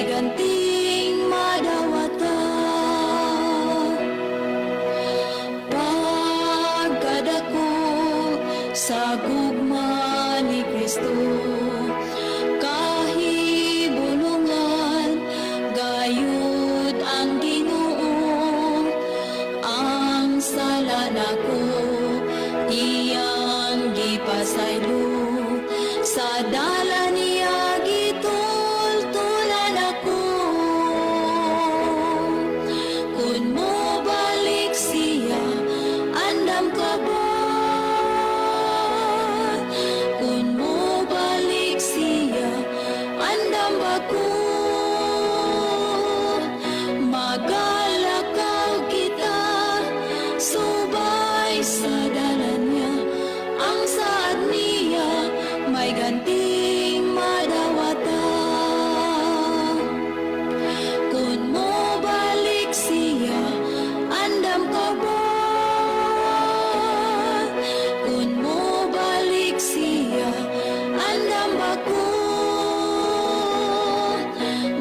May ganting madawata. Pagkadako sa gugma ni Kristo, kahibulungan gayud ang Ginoo. Ang sala nako iyang gipasaylo, sa dalan niya gitultulan ako. Kung mo balik siya, andam ka ba? Kung mo balik siya, andam ba ko? Magalakaw kita subay sa dalan niya. Ang saad niya may ganting madawata. Kung mo balik siya, andam ka ba? Kung mo balik siya, andam ba ko?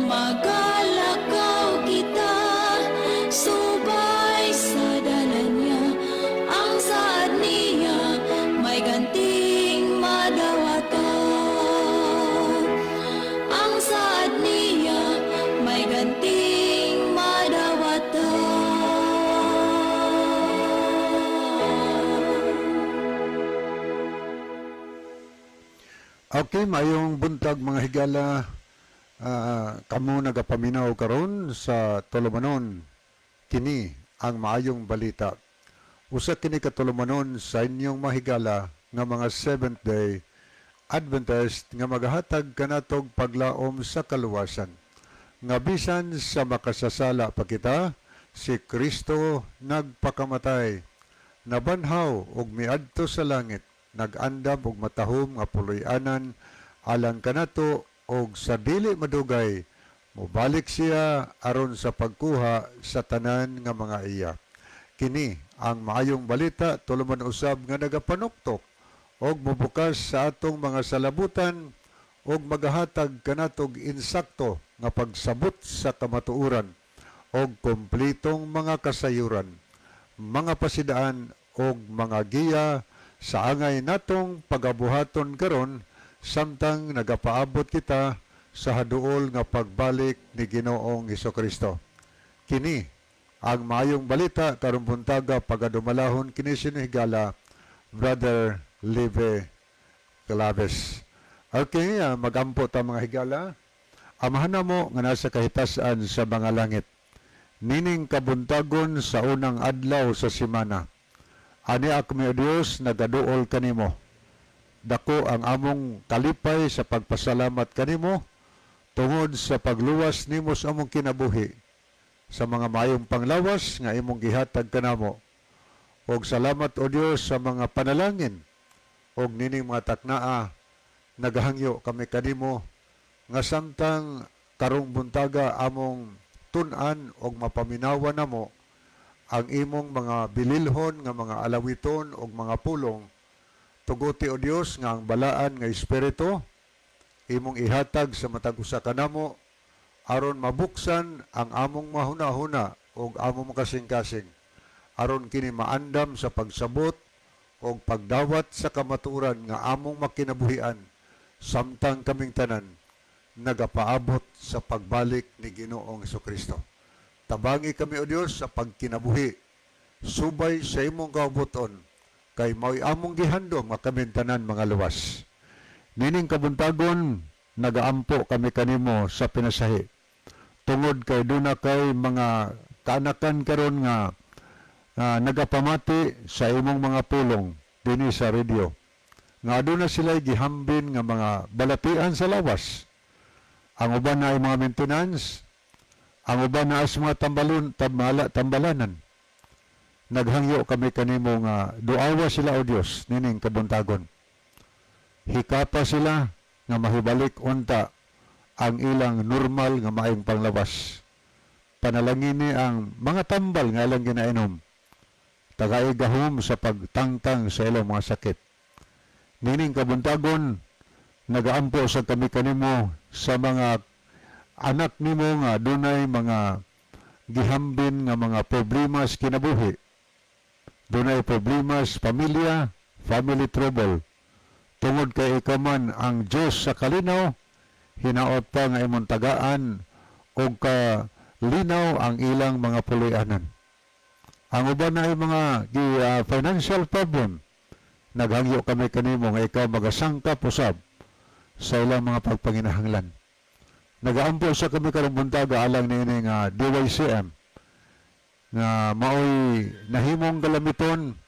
Magalakaw kita subay sa dalan niya. Ang saad niya may ganting madawata. Ang saad niya may ganting madawata. Okay, mayong buntag, mga higala. Kamo nagapaminaw karon sa tulumanon, "Kini ang Maayong Balita." Usa kini ka tulumanon sa inyong mahigala nga mga Seventh Day Adventist nga magahatag kanatog paglaom sa kaluwasan. Nga bisan sa makasasala pa kita, si Kristo nagpakamatay, nabanhaw ug miadto sa langit, nag-andam og matahom nga puloy-anan alang kanato, og sa dili madugay mobalik siya aron sa pagkuha sa tanan nga mga iya. Kini ang Maayong Balita, tuluman usab nga nagapanuktok og mobukas sa atong mga salabutan og magahatag kanatog insakto nga pagsabot sa kamatuoran og kompletong mga kasayuran, mga pasidaan og mga giya sa angay natong pagabuhaton karon samtang nagapaabot kita sa haduol nga pagbalik ni Ginoong Kristo. Kini ang Maayong Balita karong buntaga, pagadumalahon kini sinihigala Brother Live Claves. Okay, magampo ta, mga higala. Amahan namo nga nasa kahitasan sa mga langit. Nining kabuntagon sa unang adlaw sa simana, ani kami, O Dios, nagaduol kanimo. Dako ang among kalipay sa pagpasalamat kanimo tungod sa pagluwas nimo sa among kinabuhi, sa mga maayong panglawas nga imong gihatag kanamo. Og salamat, O Dios, sa mga panalangin og nining mga taknaa nagahangyo kami kanimo nga samtang karong buntaga among tun-an og mapaminawan namo ang imong mga bililhon nga mga alawiton og mga pulong. Tuguti, O Dios, nga ang balaan nga espiritu imong ihatag sa matag usa kanamo aron mabuksan ang among mahuna-huna ug among makasing-kasing aron kini maandam sa pagsabot og pagdawat sa kamatuoran nga among makinabuhian samtang kaming tanan nagapaabot sa pagbalik ni Ginoong Kristo. Tabangi kami, O Dios, sa pagkinabuhi subay sa imong kaubuton kay mao'y among gihandom nga kaming tanan mga luwas. Nining kabuntagon nagaampo kami kanimo sa pinasahi tungod kay duna kay mga kaanakan karon nga nagapamati sa imong mga pulong dinhi sa radio nga aduna sila gihambin nga mga balatian sa lawas. Ang uban na ay mga maintenance, ang uban na sa mga tambalon, tambala, tambalanan. Naghangyo kami kanimo nga duawa sila, O Dios, nining kabuntagon. Hikapa sila nga mahibalik unta ang ilang normal nga maayong panglawas. Panalangini ang mga tambal nga ilang ginainom. Tagai gahom sa pagtangtang sa ilang mga sakit. Nining kabuntagon, nagaampo sa kami kanimo sa mga Anak nimo nga dunay mga gihambin nga mga problema sa kinabuhi. Dunay problema sa pamilya, family trouble. Tungod kay ikaw man ang Diyos sa kalinaw, hinaot pa nga imong tagaan og kalinaw ang ilang mga puloy-anan. Ang uban na ay mga financial problem, naghangyo kami kanimo nga ikaw magasangkap usab sa ilang mga pagpanginahanglan. Nagaampo sa kami karong buntaga alang niini nga DYCM nga maoy nahimong galamiton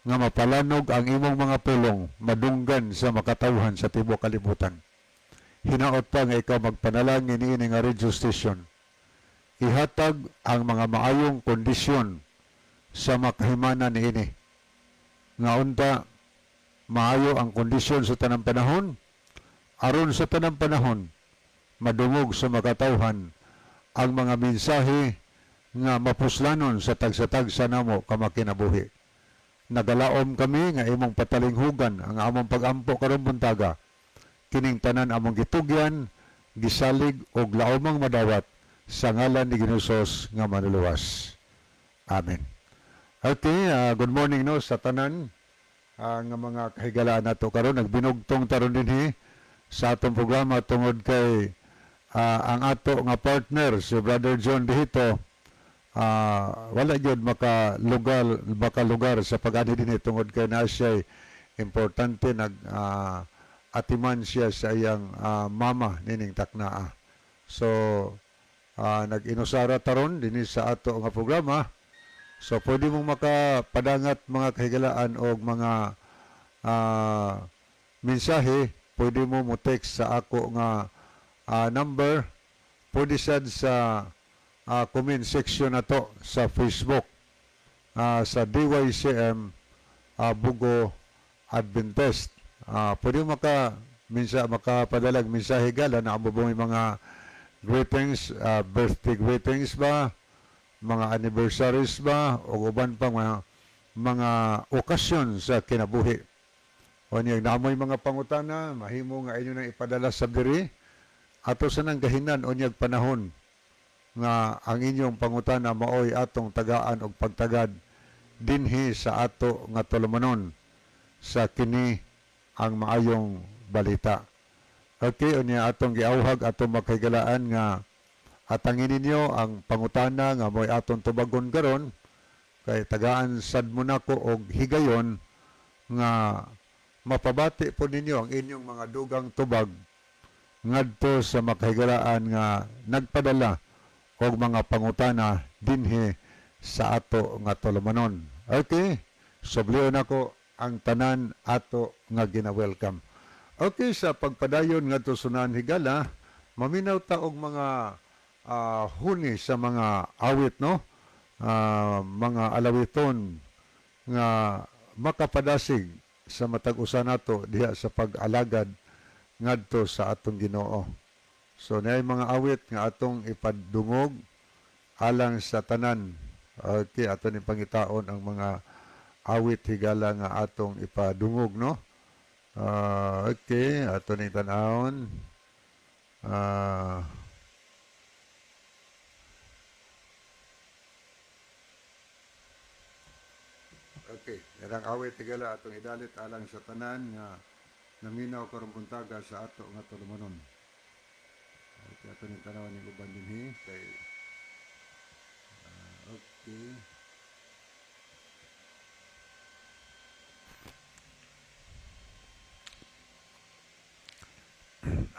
nga mapalanog ang imong mga pulong madunggan sa makatawhan sa tibuok kalibutan. Hinaot pa nga ikaw magpanalangin niini nga radio station. Ihatag ang mga maayong kondisyon sa makahimana niini. Nga unta maayo ang kondisyon sa tanang panahon, aron sa tanang panahon madungog sa makatawhan ang mga mensahe nga mapuslanon sa tagsa-tagsa namo kamakinabuhi. Nagalaom kami nga imong patalinghugan ang among pagampo karong buntaga. Kining tanan among gitugyan, gisalig og laomang madawat sa ngalan ni Ginoong Hesus nga manluluwas. Amen. Okay, good morning, no, sa tanan nga mga kahigalaan nato karon. Nagbinugtong taron dinhi sa atong programa tungod kay ang ato nga partner, si Brother John Dihito, wala gyud makalugar sa pag-ani dinhi tungod kay naa siya importante nag atiman siya sa iyang mama nining taknaa. So nag-inusara taron dinhi sa ato nga programa. So pwede mong makapadangat, mga kahigalaan, og mga mensahe, pwede mo mo text sa ako nga number, pwede sad sa comment section nato sa Facebook sa DYCM Bugo Adventist. Pwede mo makapadalag mensahe gala na amo mga greetings, birthday greetings ba, mga anniversaries ba, o uban pa mga okasyon sa kinabuhi. O niya, namoy mga pangutana, mahimo nga inyo nang ipadala sa diri, ato sa nang gahinan unyag panahon nga ang inyong pangutana maoy atong tagaan og pagtagad dinhi sa ato nga tulumanon sa Kini ang Maayong Balita. Okay, unya atong giawhag atong makahigalaan nga atangin ninyo ang pangutana nga mo'y atong tubagon karon kay tagaan sad mo nako og higayon nga mapabati po ninyo ang inyong mga dugang tubag ngadto sa makahigalaan nga nagpadala og mga pangutana dinhi sa ato nga tulumanon. Okay, sublion nako ang tanan ato nga gina-welcome. Okay, sa pagpadayon ngadto sunan, higala, maminaw ta og mga huni sa mga awit, no? Mga alawiton nga makapadasig sa matag usa nato diha sa pag-alagad ngadto sa atong Ginoo. So naay mga awit nga atong ipadungog alang sa tanan. Okay, ato ni pangitaon ang mga awit, higala, nga atong ipadungog, no? Okay, ato ni tan-awon. Okay, yarang awit, higala, atong idalit alang sa tanan nga naminaw karong buntaga sa ato nga tulumanon. Okay, ato ni tanawan ning uban dinhi kay okay.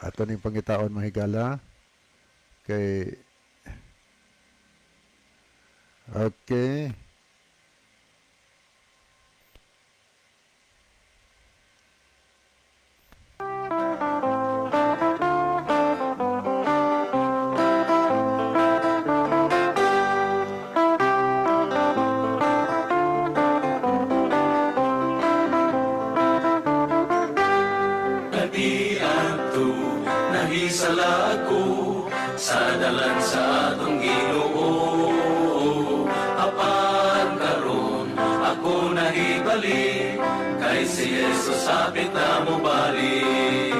Ato ning pangitaon, mahigala, kay okay. Kadiadto nahisala ko sa dalan sa atong Ginoo. Apan karon ako nahibalik kay si Jesus hapit na mobalik.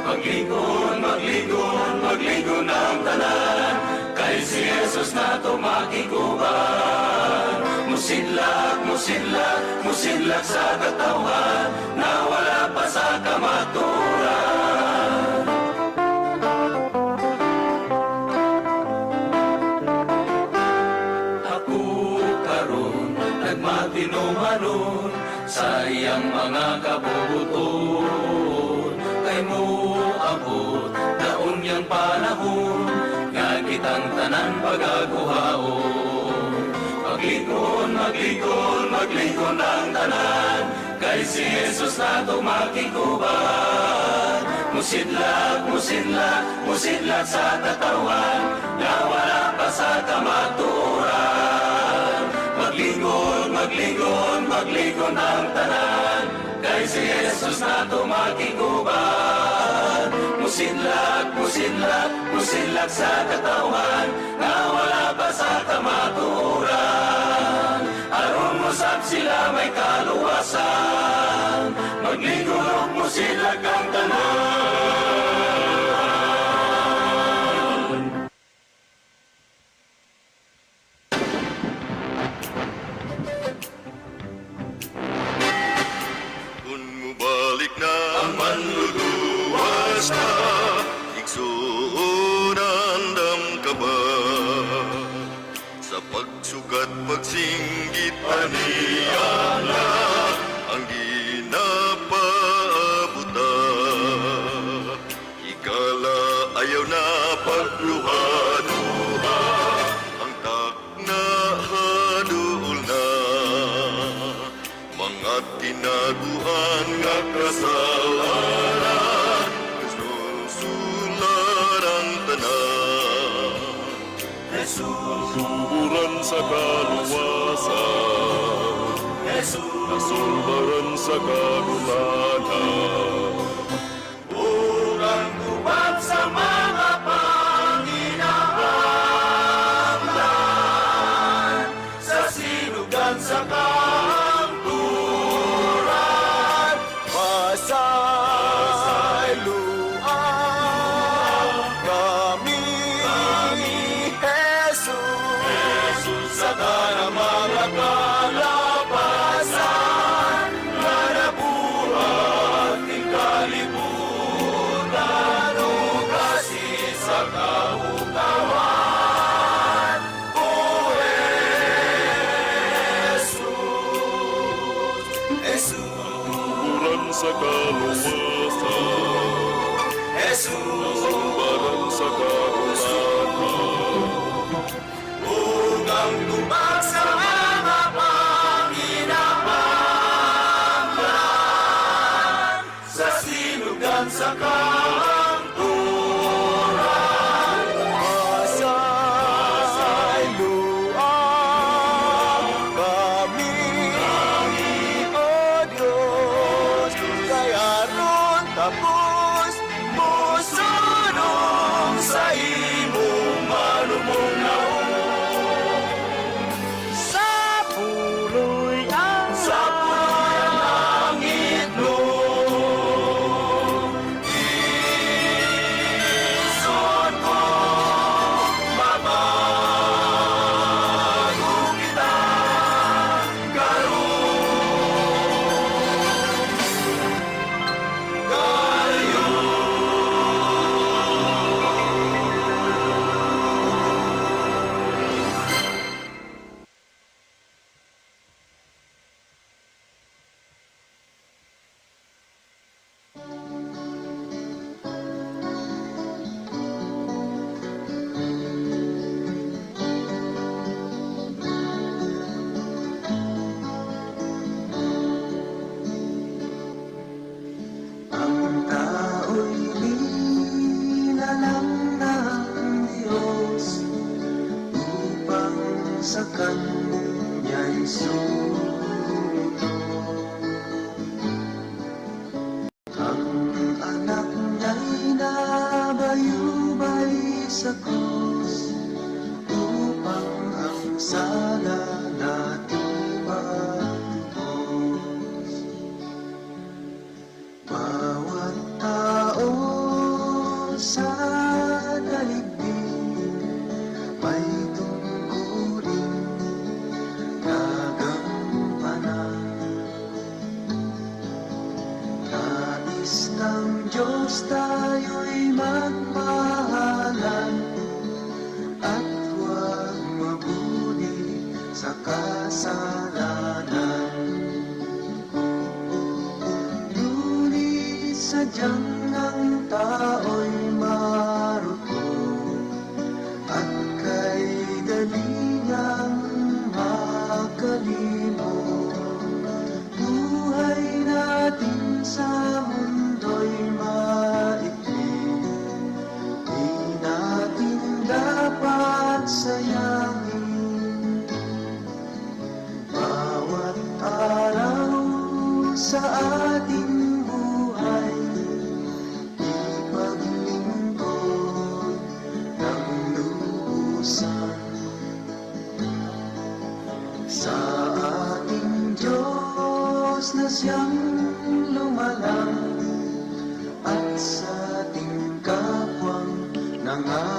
Magligon, magligon, magligon na. nato makig-uban. Musidlak, musidlak, musidlak sa katawhan na wala pa sa kamatuoran. Ako karon nagmatinumanon sa iyang mga kabubuton, kay moabot na unyang panahon nga kitang tanan pagaguhaon. Maglikon, maglikon, maglikon ang tanan, kay si Jesus nato makig-uban. Musidlak, musidlak, musidlak sa katawhan na wala pa sa kamatuoran. Maglingon, maglingon, maglingon ang tanan, kay si Jesus nato makig-uban. Musidlak, musidlak, musidlak sa katawhan na wala pa sa kamatuoran, aron mosab sila may kaluwasan. Maglingon ug musidlak ang tanan. Kung mubalik na ang manluluwas na, igsuon, andam ka ba? Sa pagsugat, pagsinggit aniya na ang ginapaabuta. Higala, ayaw na pagluha-luha, ang takna haduol na. Mga tinaguan nga kasalanan, sulsulan ang tanan. Suburan sa kaluwasan, nasulbaran sa kagulanan. Ug ang tubag sa mga panginahanglan sa sinugan sa kamturan. Pasayloa kami, Jesus, sa tanang mga kalapasan nga nabuhat ning kalibutan ug kasi sa kahukawan. O Jesus, Jesus, Suburan sa kaluwasan, Jesus, nasulbaran sa kagulanan. Ug ang tubag sa mga panginahanglan sa sinugan sa kamturan. Pasayloa kami, O Diyos, kay aron tapos mosunong sa imong malumong naong. Sa puloy ang Sa puloy ang langit no. Igsoon ko, mabago kita karon kayo. Ang tao'y nilalang ng Diyos upang sa Kanya'y sumunod. Ang anak niya'y nabayubay sa krus upang ang sala natin matubos. Bawat tao sa daigdig may tungkulin.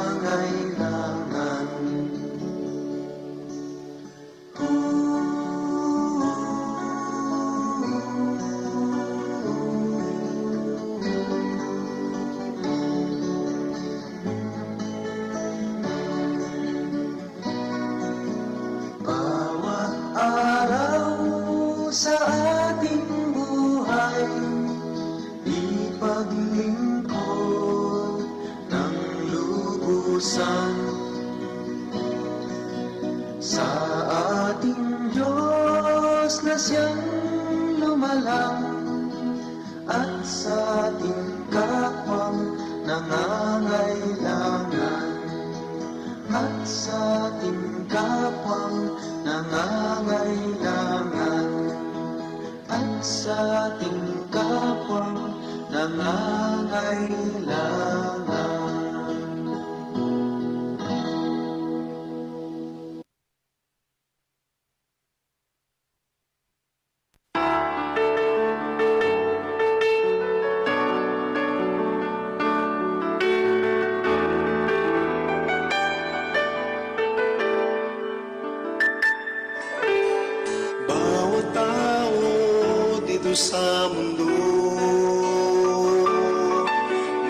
Nangangailangan. Bawat araw sa ating buhay, ipaglingkod ng lubusan sa ating Diyos na siyang lumalang at sa ating kapwang nangangailangan, at sa ating kapwang nangangailangan, at sa ating kapwang nangangailangan. Bawat tao dito sa mundo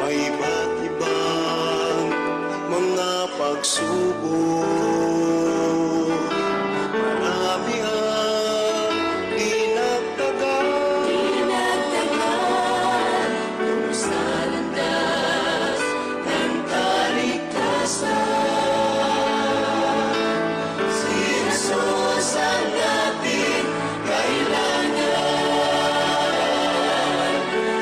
may iba't ibang mga pagsubok. Marami ang dinagdagan. Dinagdagan sa landas ng kaligtasan. Si Jesus ang ating kailangan.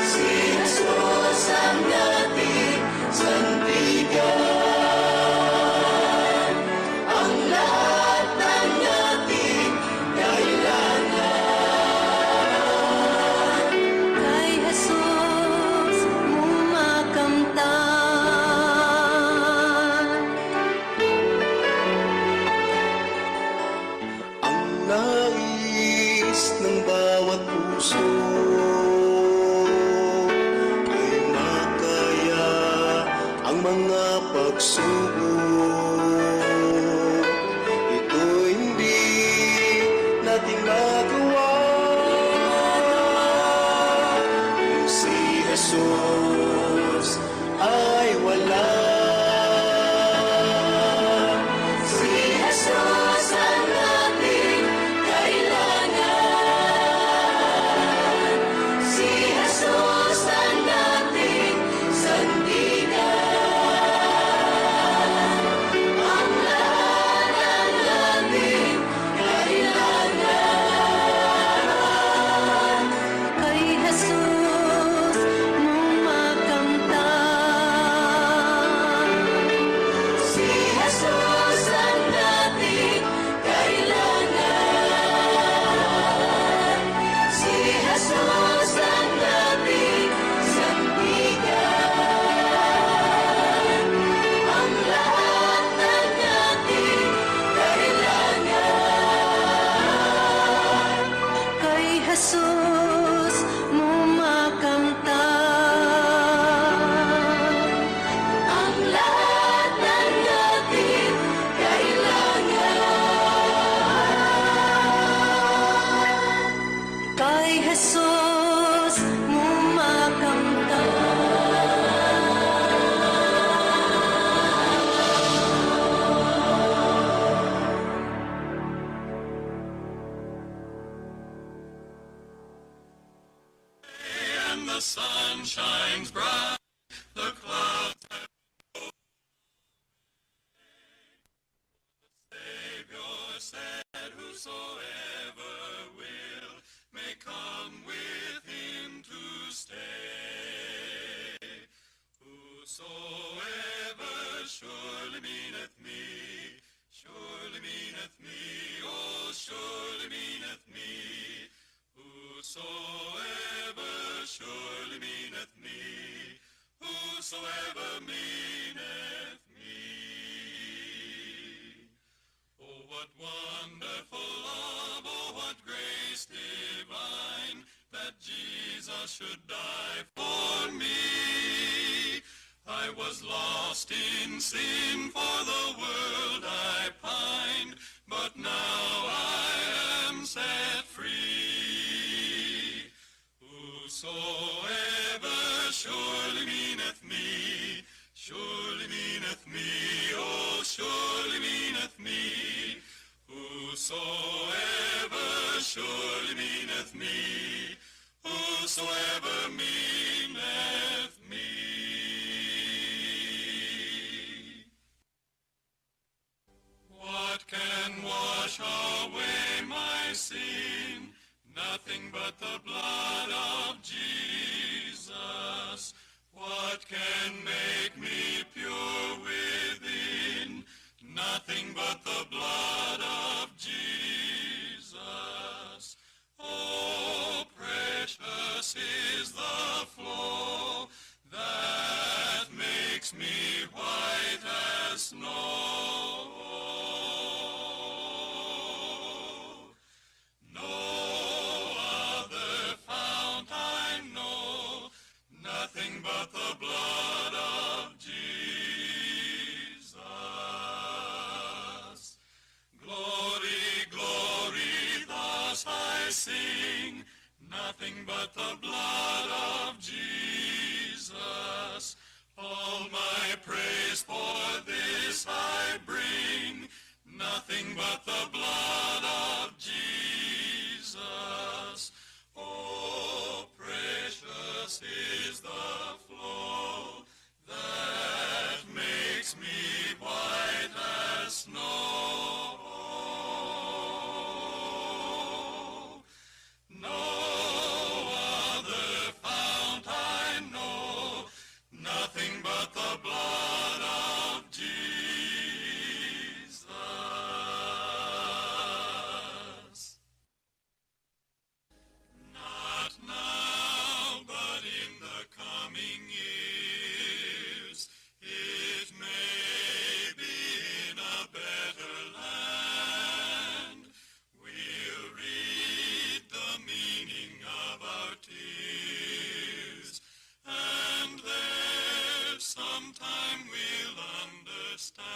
Si Jesus ang ating sandigan. Ang lahat ng ating kailangan. Kay Jesus mumakamtan. Ang nais ng bawat puso ay makaya ang mga pagsubok. Ito hindi natin magawa kung si Jesus ay wala. Si Jesus ang ating kailangan. Si Jesus ang ating sandigan. Ang lahat ng ating kailangan. Kay Jesus mumakamtan. Si Jesus ang ating kailangan. Si Jesus ang ating sandigan. Ang lahat ng ating kailangan. Kay Jesus mumakamtan. Ang lahat ng ating kailangan. Kay Jesus mumakamtan. And the sun shines bright, the clouds have The Savior said, "Whosoever will may come with him to stay." Whosoever surely meaneth me, surely meaneth me, oh, surely meaneth me. Whosoever surely meaneth me, whosoever meaneth me. Oh, what wonderful love, oh, what grace divine, that Jesus should die for me. I was lost. Lost in sin for the world I pined, but now I am set free. Whosoever surely meaneth me, oh, surely meaneth me. Whosoever surely meaneth me, whosoever meaneth me. What can wash away my sin? Nothing but the blood of Jesus. What can make me pure within? Nothing but the blood of Jesus. Oh, precious is the flow that makes me white as snow. No other fount I know, nothing but the blood of Jesus. Glory, glory, thus I sing, nothing but the blood of Jesus. All my praise for this I bring, nothing but the blood of Jesus. Oh, precious is the flow that makes me white as snow. No other fount I know, nothing but the blood of Jesus. Not now, but in the coming years, it may be in a better land. We'll read the meaning of our tears, and there sometime we'll understand.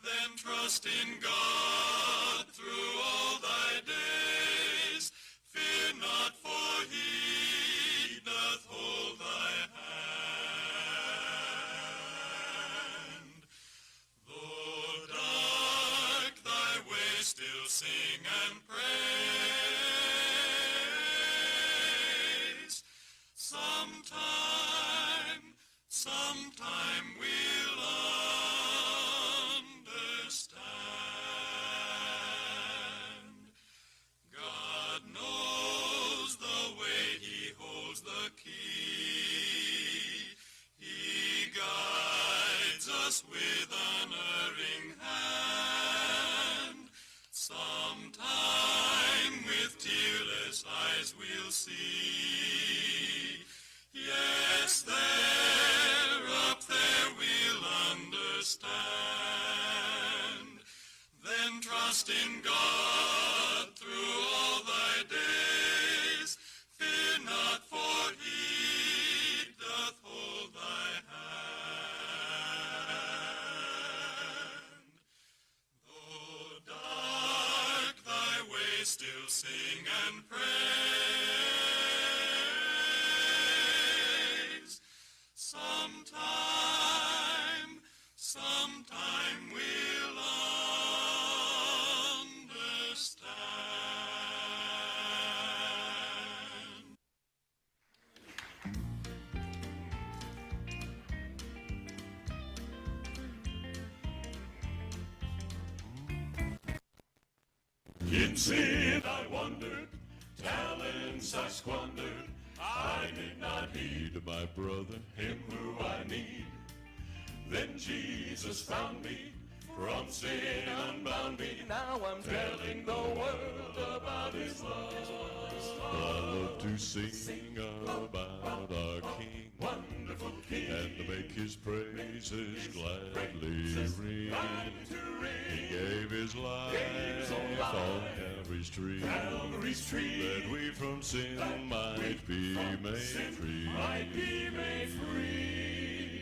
Then trust in God through all thy days. Fear not, for he doth hold thy hand. Though dark thy way, still sing and praise. Sometime, sometime we'll understand. God knows the way, he holds the key. He guides us with unerring hand. Sometime with tearless eyes we'll see. Yes, there, up there we'll understand. Then trust in God through all thy days. Fear not, for he doth hold thy hand. Though dark thy way, still sing and praise. Sometime, sometime we'll understand. In sin I wandered, talents I squandered. I did not heed my brother, him who I need. Then Jesus found me, from sin unbound me. Now I'm telling the world about his love. I love to sing about our King, wonderful King, and to make his praises gladly ring. He gave his life on Calvary's tree, that we from sin might be made free. Might be made free.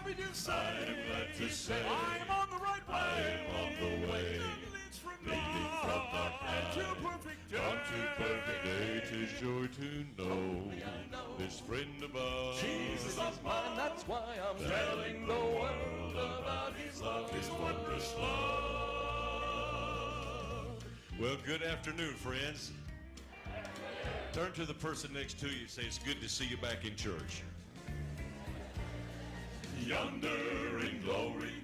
happy to say, I'm glad to say, I'm on the right way. I'm on the way, That leads from leading from dark night to night perfect day. Unto perfect day. 'Tis joy to know this friend above. Jesus is mine, that's why I'm telling the world about his love, his wondrous love. Well, good afternoon, friends. Turn to the person next to you and say, "It's good to see you back in church." Yonder in glory,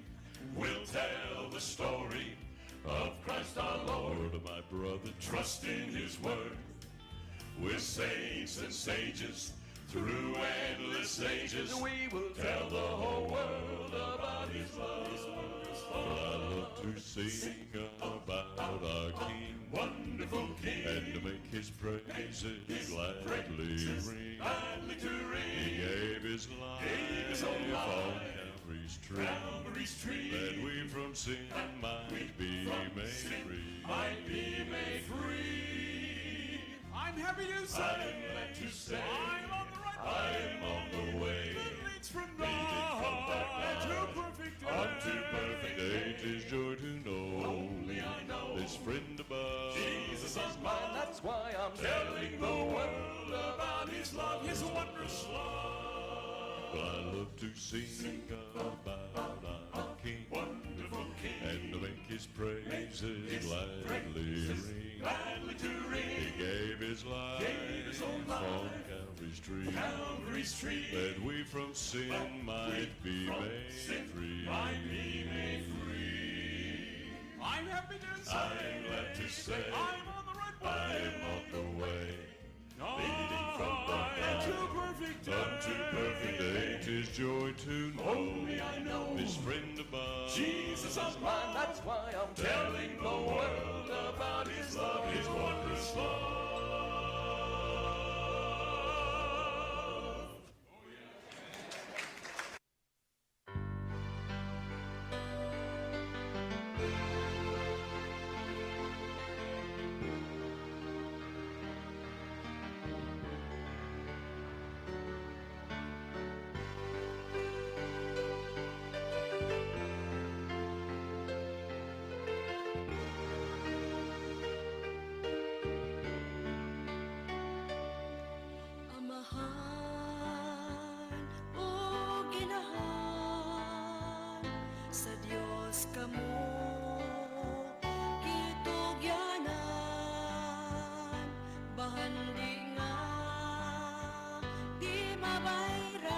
we'll tell the story of Christ our Lord. My brother, trust in his word. With saints and sages through endless ages, We will tell the whole world about his love. For I love to sing about our King, Wonderful King, and to make his praises gladly ring. Gladly to He ring. gave his life Gave his own on life. Calvary's tree, Calvary's tree, that we from sin might be from made sin free. might be made free. I'm happy to say, I'm glad to say, I'm on the right way. I'm on the way, That leads from leading from dark night to night perfect day. Unto perfect day. 'Tis joy to know Only I know this friend above. Jesus is mine, that's why I'm telling the world about his love, his wondrous love. Well, I love to sing about our King, Wonderful King, and to make his praises his gladly praises ring. Gladly to ring. He gave his life, Gave his own on life. Calvary's tree, Calvary's tree, that we from sin might be from made sin free. might be made free. I'm happy to say, I'm glad to say, I'm on the right way. I'm on the way, leading from dark night to night perfect day. Unto perfect day. 'Tis joy to know Only I know this friend above. Jesus is mine, that's why I'm telling the world about his love, his wondrous love. Amahan o ginahan sa Dios kamo kitugyanan, bahandi nga di mabayran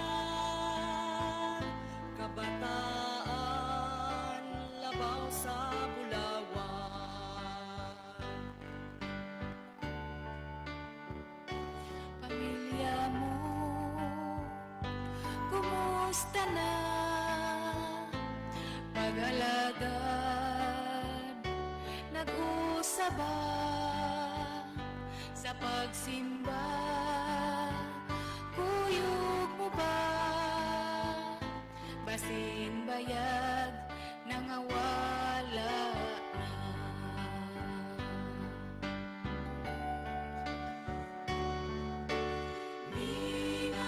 kabataan labaw sa bulawan. Pamilya mo, kumusta na? Pag-alagad, nag-usaba sa pagsimba, kuyog mo ba? Basin bayag, nangawala na.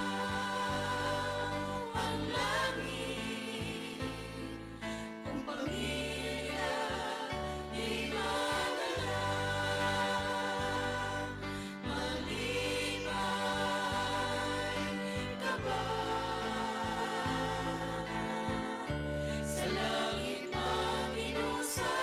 Minaw ang langit kung pamilya di madala, malipay ka ba? Sa langit maginusab.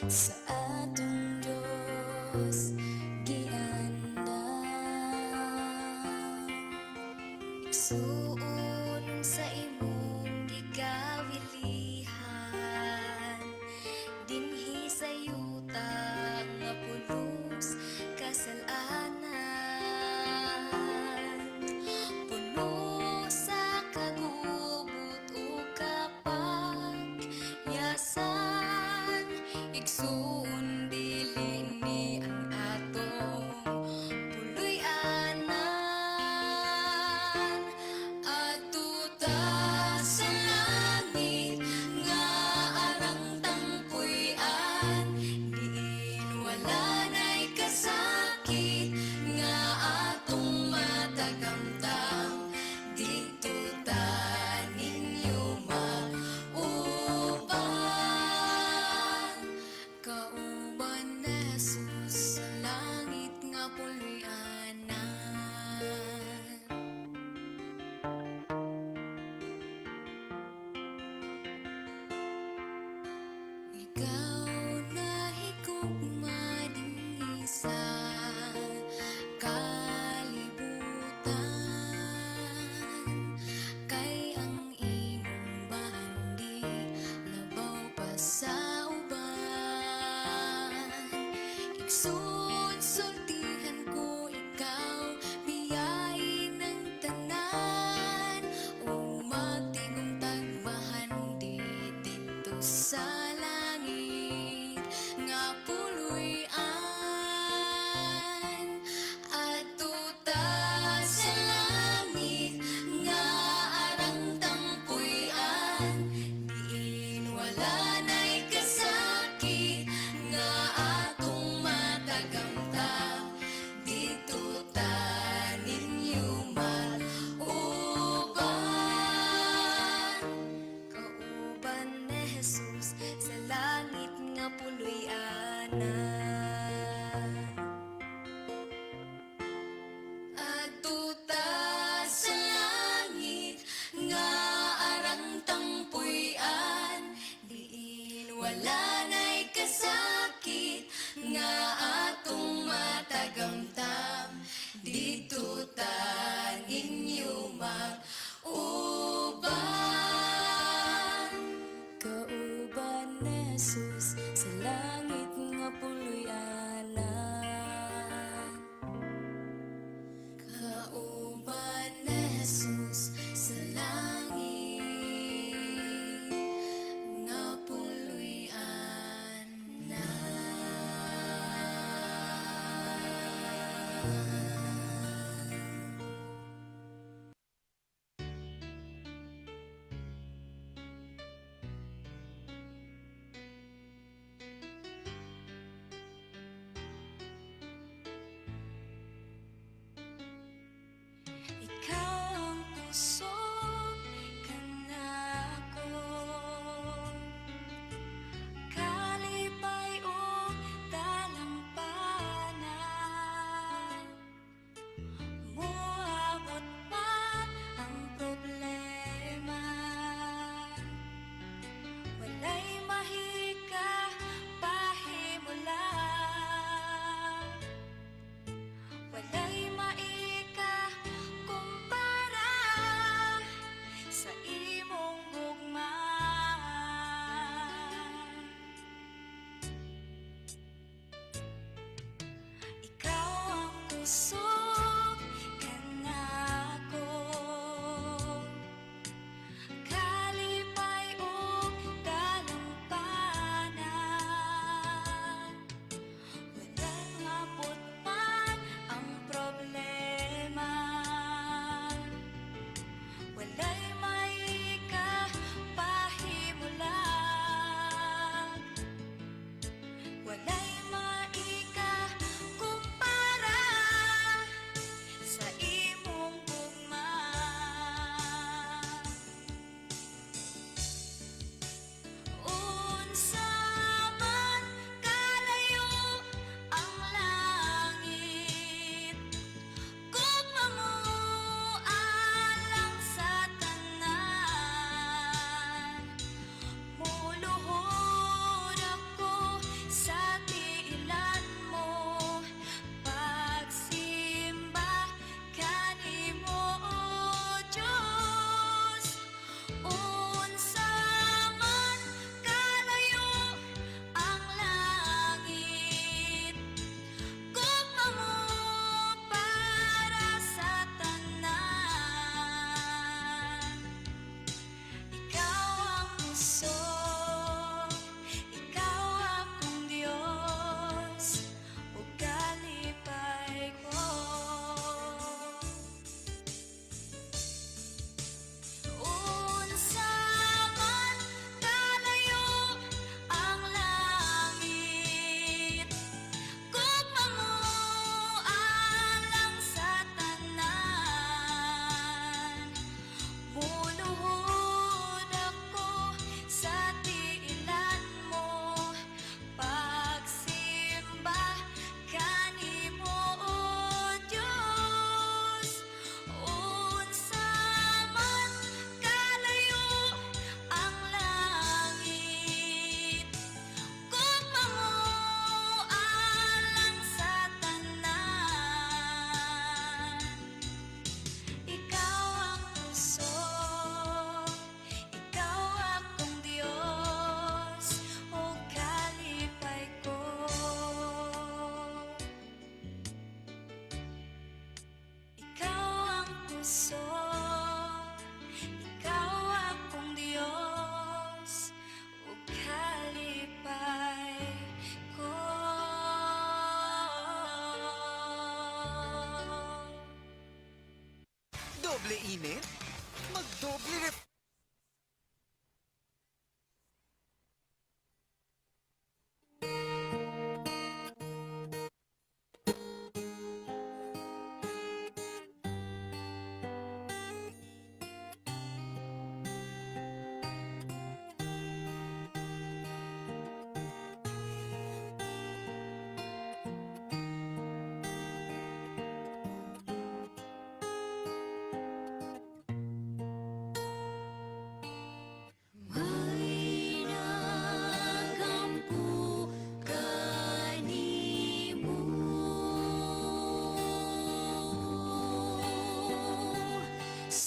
Sa atong Diyos giandam. Igsuon sa imong gikawilihan dinhi sa yuta nga pulos kasalanan, puno sa kagubot ug kapakyasan. Igsuon, dili ni ang atong puloy-anan. Adto ta sa langit nga arang tangpuy-an, diin wala na'y kasakit nga atong matagamtam. Didto ta ninyo mauban. Kauban ni Jesus sa langit nga puloy-anan. Ikaw nahigugma dinhi sa kalibutan, kay ang imong bahandi labaw pa sa uban. Igsoon, sultihan ko ikaw, biyahe ng tanan o magtigom tagmahandi didto sa langit nga puloy-an. Adto ta sa langit nga arang tangpuy-an, diin wala na'y kasakit nga atong matagamtam. Didto ta ninyo mauban. Kauban ni Jesus sa langit nga puloy-anan. Adto ta sa langit nga arang tangpuy-an, diin wala na'y kasakit nga atong matagamtam. Didto ta ninyo mauban. Kauban ni Jesus sa langit nga puloy-anan. Kauban ni Jesus sa langit nga puloy-anan.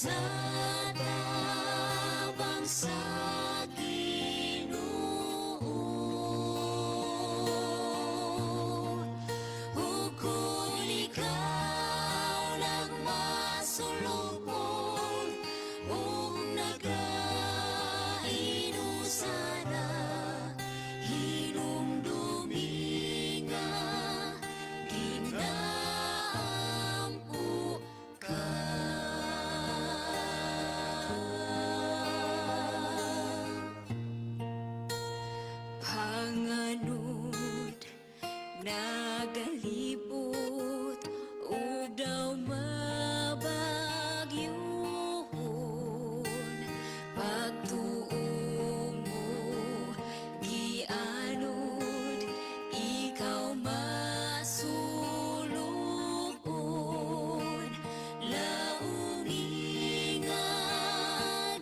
Sa tabang sa Ginoo, ug kung ikaw nagmasulupon ug nagainusara, hinumdumi nga ginaampo ka. Panganod nagalibot ug daw mabagyuhon, pagtuo mo gianod, ikaw masulupon. Laumi nga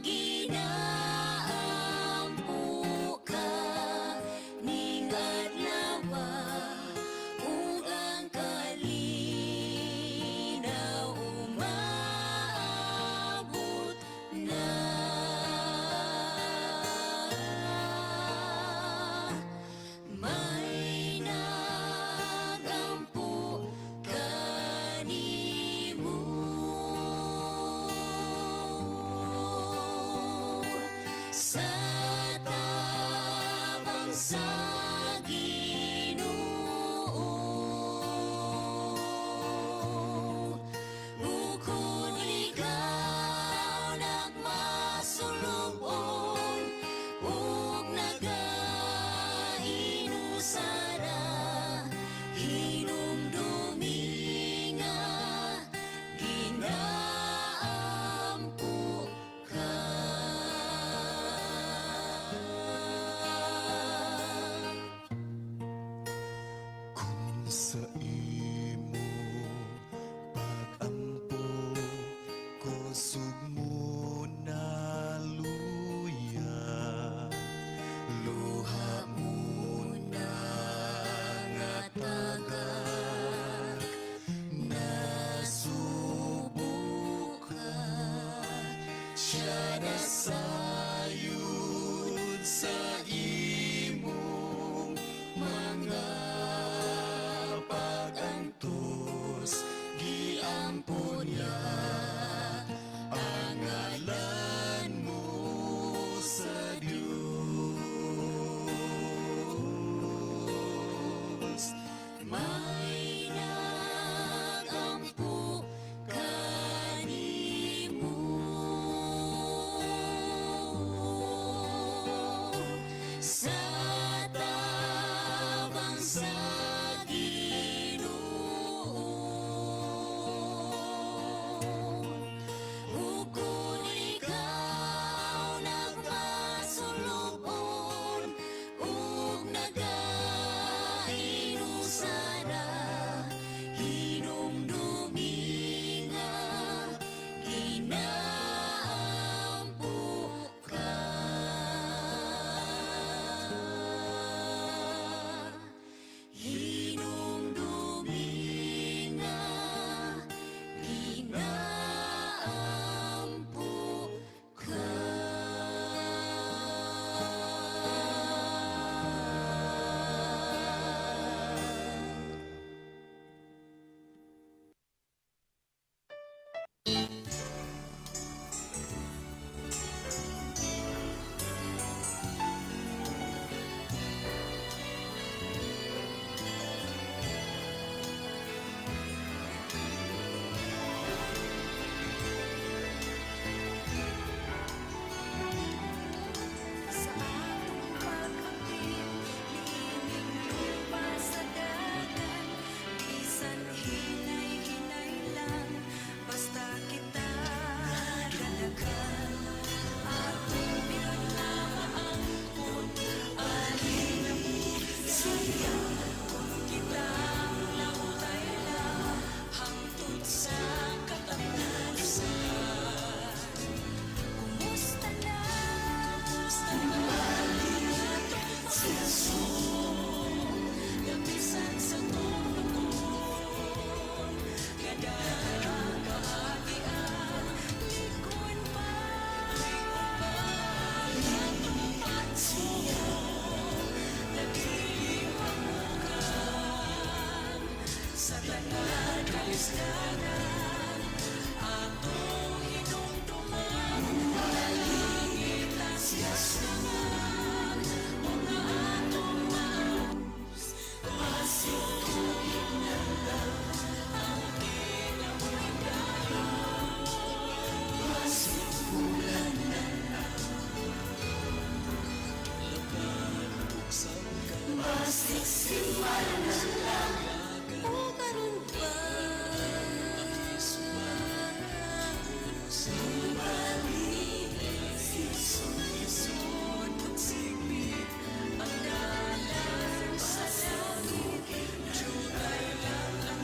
ginaampo ka ning adlaw, ug ang kalinaw umaabot na. May nagampo kanimo sa tabang sa Ginoo. Ug kung ikaw nagmasulupon ug nagainusara, hinumdumi nga ginaampo ka. Kung sa imo pag-ampo, kusog mo na luya, luha mo na nga tagak, nasubo ka, siya na sayod sa imong mga pag-antos, giampo niya ang ngalan mo sa Diyos. May nagampo kanimo. Basig simana na lang o karon ba mubalik si Jesus? Pagsigbit ang dalan sa tubig, Diyutay lang ang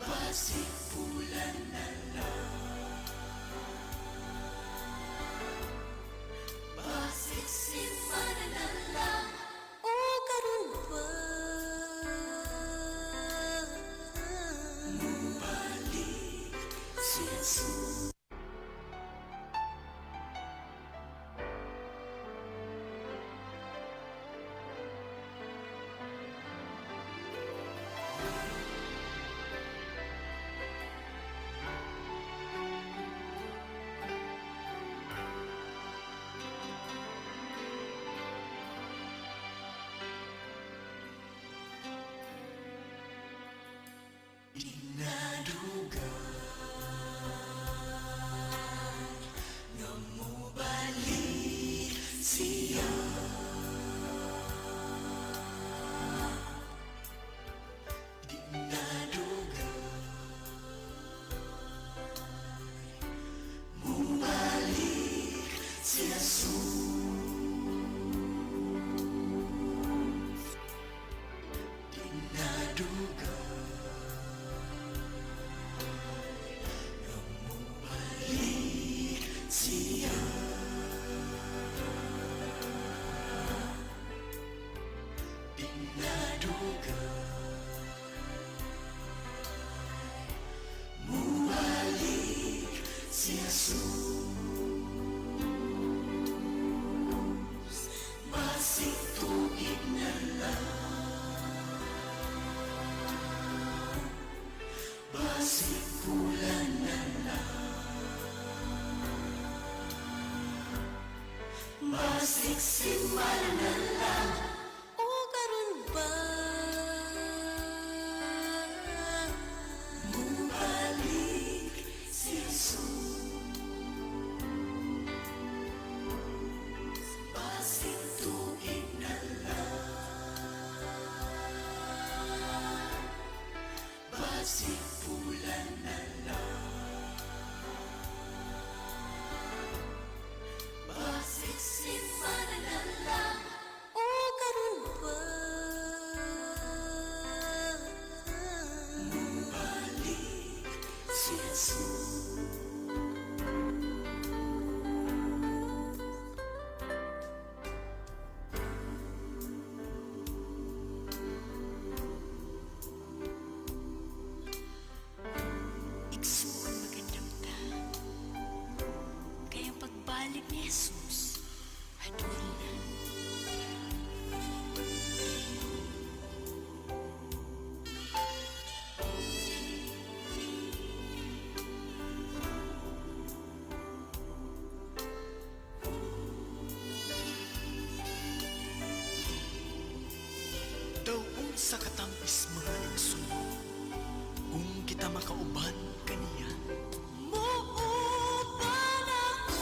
basig bulan na lang. Basig simana na lang o karon ba Mubalik si Jesus. Dinadugan nga mobalik siya. Dinadugan mobalik si Jesus. Dinadugan mobalik siya. Dinadugan mobalik si Jesus. Basig tuig na lang, basig bulan na lang, Basig simana na lang o karon ba mubalik si Jesus. Basig tuig na lang, basig bulan na lang, Basig simana na lang o karon ba mubalik si Jesus. Igsoon, magandamta kay ang pagbalik ni Jesus adol na. Daw unsa katamis, mga igsoon, kung kita makauban kaniya. Muuban ako.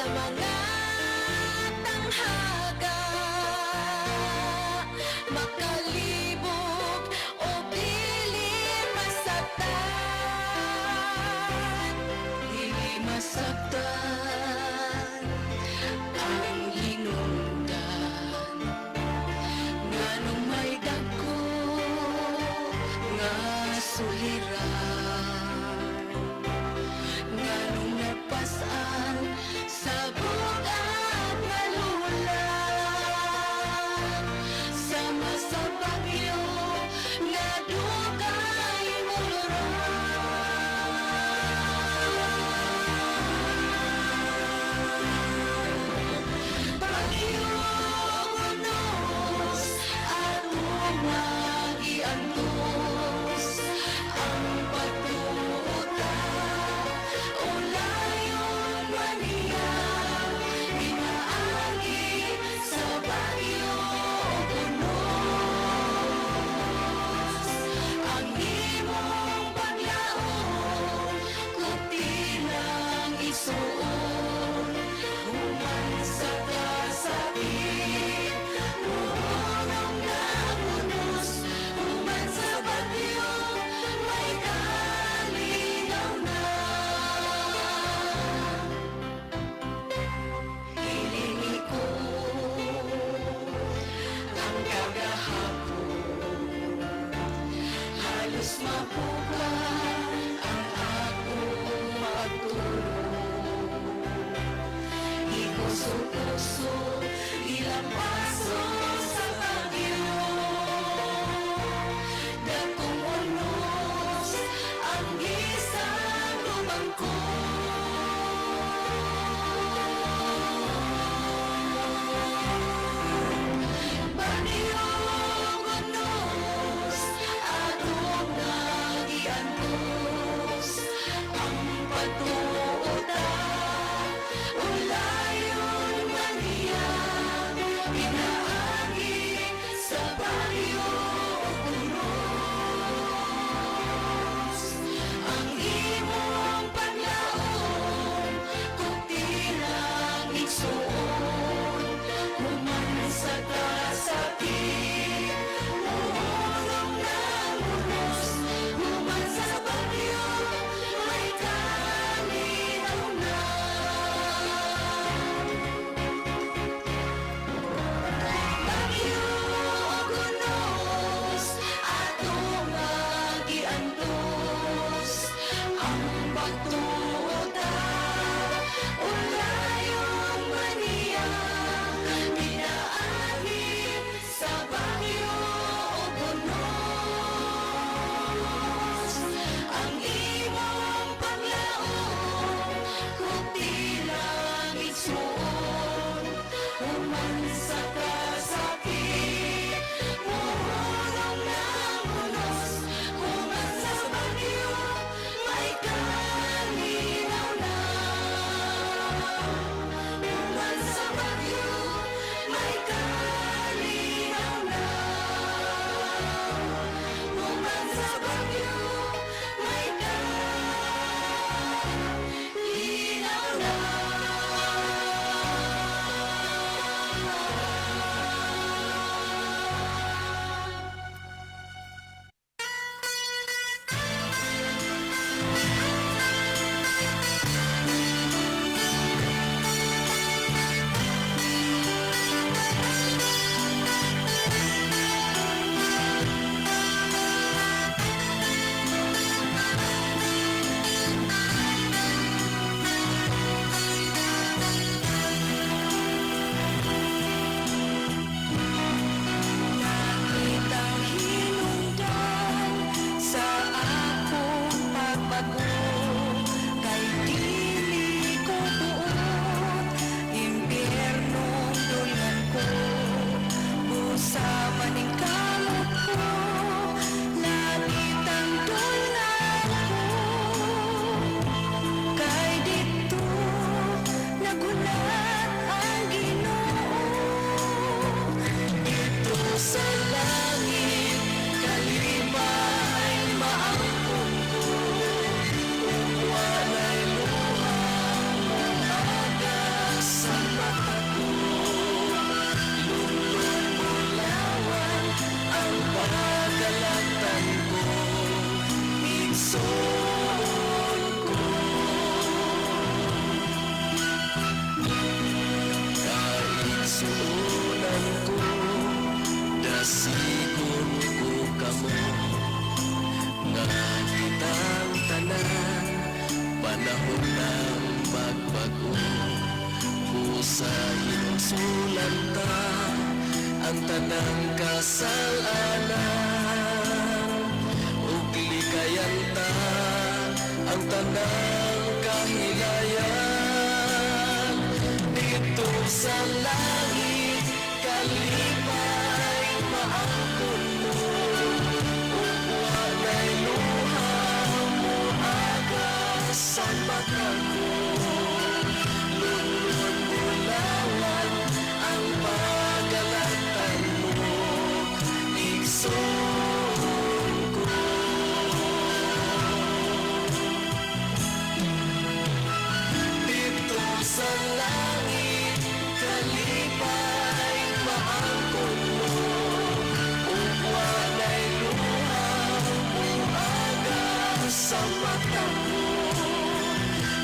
Mga tanghaga, makalibog o dili masaktan, dili masaktan ang hinungdan, nganong may dagko nga suliran, nganong napasan sa bugat nga lula, sama sa bagyo nga dugay muluran. Bagyong unos atong nagiantos ang pagtuotan, ulayon man niya pinaagi sa bagyo unos. Ang imong paglaon kutilang isuon, human sa kasakit muunong na unos, human sa bagyo may kalinaw na. Hilingi ko ang kagahapon, halos mapuka ang akong pagtulog. Ikuso-kuso, ilang paso sa bagyo, dakong unos ang gisang lumangkot. Bagyong unos, atong nagiantos ang pagtuotan, ulayon man niya. Sulan ta ang tanang kasalanan ug likayan ta ang tanang kahilayan. Didto sa langit kalipay maangkon mo ug walay luha moaga sa mata ko. Lunlun bulawan ang pagalatan mo, igsoon ko. Didto sa langit kalipay maangkon mo ug walay luha moaga sa mata ko.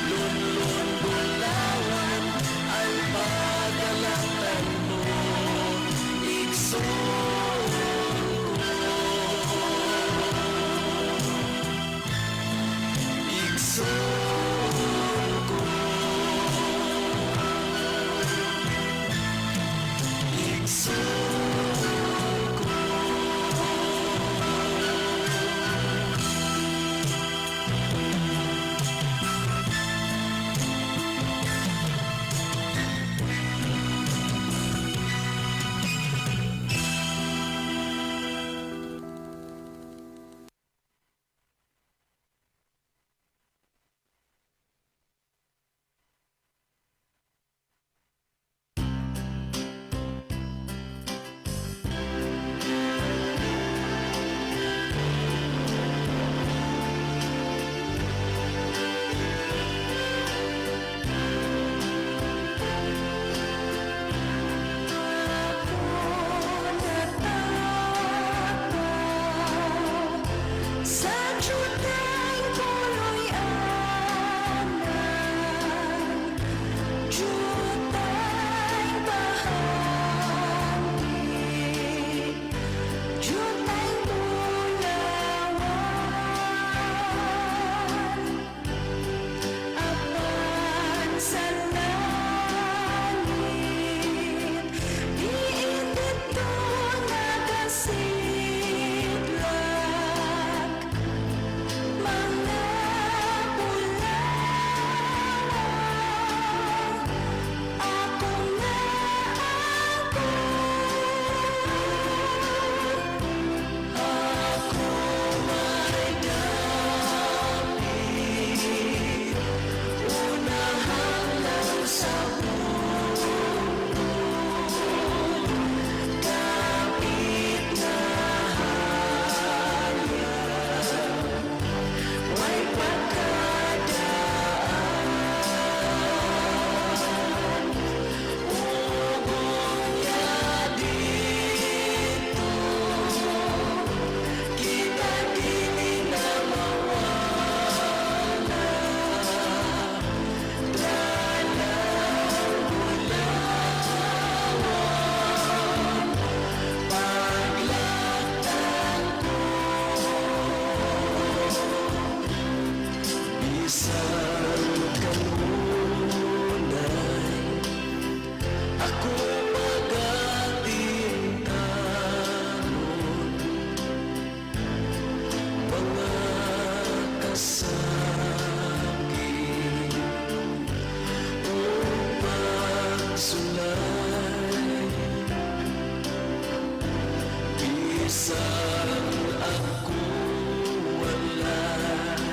Lunlun bulawan ang pagalatan mo, igsoon ko. Igsoon ko. Igsoon ko. Sa dyoteng puloy-anan, dyoteng bahanti, dyoteng bulawan. Apan sa langit, diin didto nagasidlak, mga bulawan, ako naangkon. Ako may dapit, unahan lang sa puntod, kapit nga hayag, way pagkadaan. Ug unya didto, kita dili na mawala. Dalang bulawan, paglaktan ko. Bisan kanunay, ako pagatintanon, mga kasakit ug pagsulay. Bisan ako walay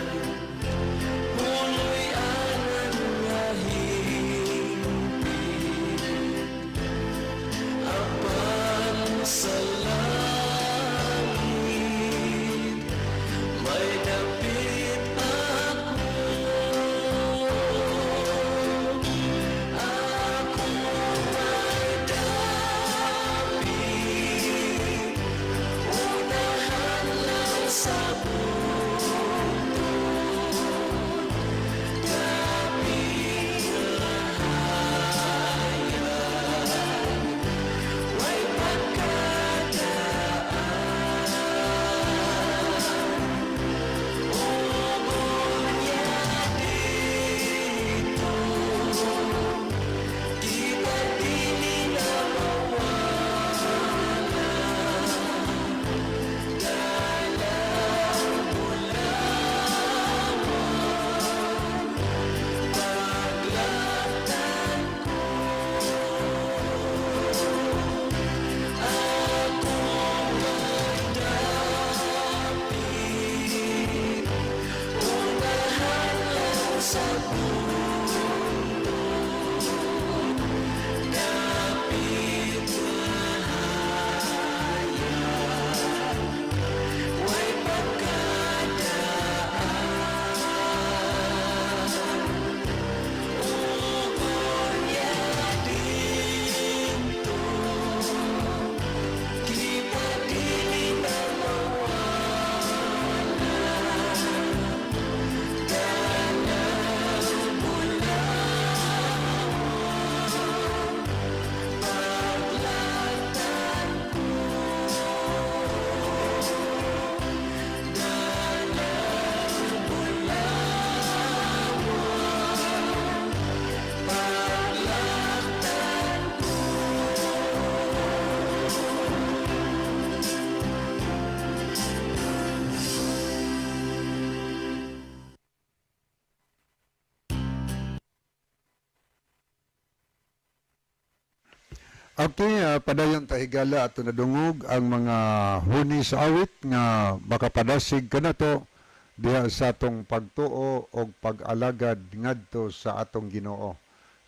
Okay, padayon ta, higala, ato nadungog ang mga huni sa awit nga makapadasig kanato diha sa atong pagtuo og pag-alagad ngadto sa atong Ginoo.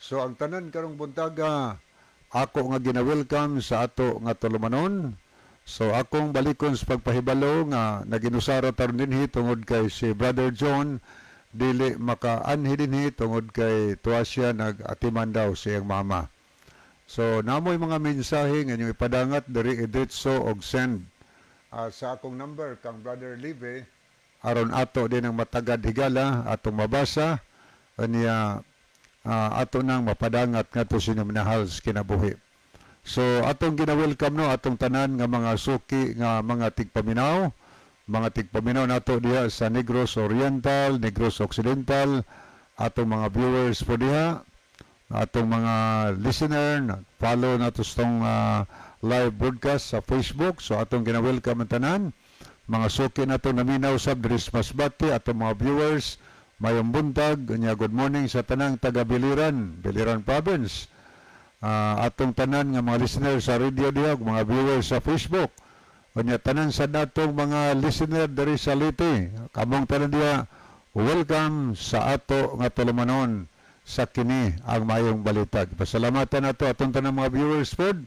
So ang tanan karong buntaga ako nga gina-welcome sa ato nga tulumanon. So akong balikon sa pagpahibalo nga naginusara taron dinhi tungod kay si Brother John dili makaanhi dinhi tungod kay tuwa siya nag-atiman daw sa iyang mama. So namoy mga mensahe nga inyong ipadangat diri, idritso og send sa akong number kang Brother Live aron ato din ang matagad, higala, atong mabasa ania ato nang mapadangat ngadto sa inyong minahal sa kinabuhi. So atong gina-welcome, no, atong tanan nga mga suki nga mga tigpaminaw, mga tigpaminaw nato diha sa Negros Oriental, Negros Occidental, atong mga viewers po diha, atong mga listener follow nato sa tong live broadcast sa Facebook. So atong gina-welcome ang tanan mga suki nato naminaw sa diri sa Masbate, atong mga viewers. Mayong buntag nya, good morning sa tanang taga Biliran, Biliran Province. Atong tanan nga mga listener sa radio diha, ug mga viewers sa Facebook. Unya tanan sa natong mga listener diri sa Leyte. Kamong tanan diha, welcome sa ato nga tulumanon sa kini ang maayong balita. Pasalamatan nato atong tanang mga viewers pod.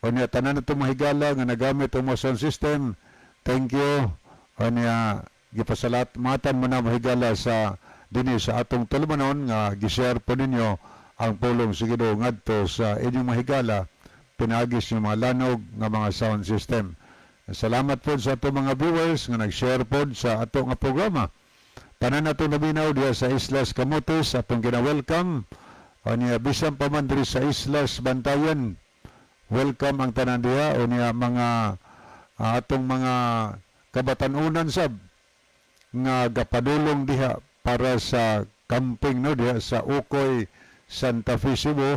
Unya tanan nato mahigala nga nagamit ang mga sound system. Thank you. Unya gipasalamatan mo na, mahigala, sa dinhi sa atong tulumanon nga gi-share po ninyo ang pulong sa Ginoo ngadto sa inyong mahigala pinaagi sa mga lanog nga mga sound system. Salamat po sa atong mga viewers nga nag-share po sa ato nga programa. Tanan nato naminaw diha sa Islas Camotes, atong gina-welcome. Unya bisan pa man diri sa Islas Bantayan, welcome ang tanan diha. Unya mga atong mga kabatanunan sab nga gapadulong diha para sa camping, no, diha sa Ukoy, Santa Fe, Cebu.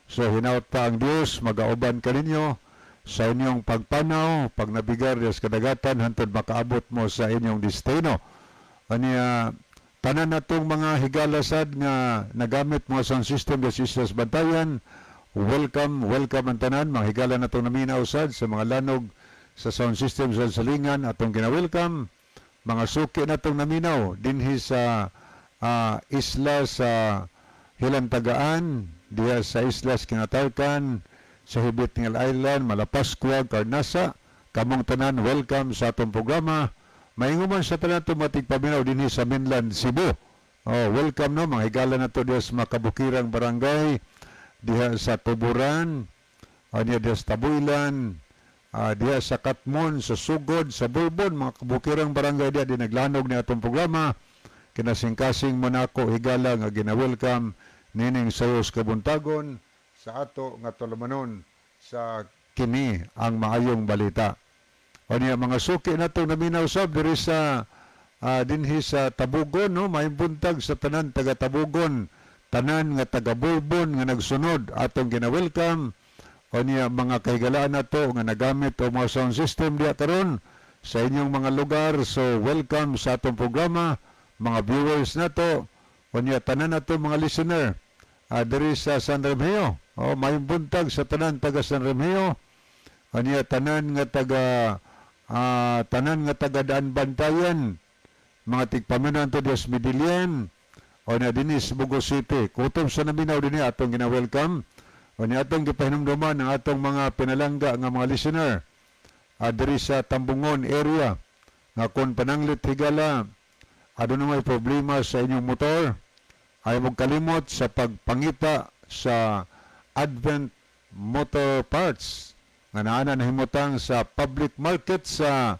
So hinaut pa ang Dios magauban kaninyo sa inyong pagpanaw, pagnabigar diha sa kadagatan hantod makaabot mo sa inyong destino. Ania tanan natong mga higalasad nga nagamit mga sound system sa Islas Bantayan, welcome, welcome ang tanan mga higala natong naminaw sad sa mga lanog sa sound system sa Salingan, atong gina-welcome. Mga suki natong naminaw dinhi sa isla sa Hilantagaan, diha sa Islas Kinatarkan, sa Hibit-Ngil Island, Malapascua, Carnasa, kamong tanan, welcome sa atong programa. Mainguman sa tanan tumatig paminaw dinhi sa mainland Cebu. Oh, welcome, no, mga higala nato diha sa makabukirang barangay, diha sa Tuburan, diha sa Tabuilan, diha sa Katmon, sa Sugod, sa Bulbon, mga kabukirang barangay diha di naglanog ni atong programa. Kinasingkasing mo nako, higala, nga gina-welcome nining sayos kabuntagon sa ato nga tulumanon sa kini ang maayong balita. O niya mga suki nato naminaw sab diri sa dinhi sa Tabugon, no, maayong buntag sa tanan taga Tabugon, tanan nga taga Bulbon nga nagsunod, atong gina-welcome. O niya mga kahigalaan nato nga nagamit o mga sound system diha karon sa inyong mga lugar, so welcome sa atong programa, mga viewers nato. O niya tanan nato mga listener diri sa San Remigio. O maayong buntag sa tanan taga San Remigio. O niya tanan nga taga Daan Bantayan, mga tigpaminaw to Dios Medellin. O na dinhi sa Bogo City. Kutob sa naminaw dinhi atong gina-welcome. O ni atong gipahinumduman ang atong mga pinalangga nga mga listener diri sa Tambungon area nga kung pananglit, higala, aduna may problema sa inyong motor, ay mo kalimot sa pagpangita sa Advent Motor Parts nga naana nahimutang sa public market, sa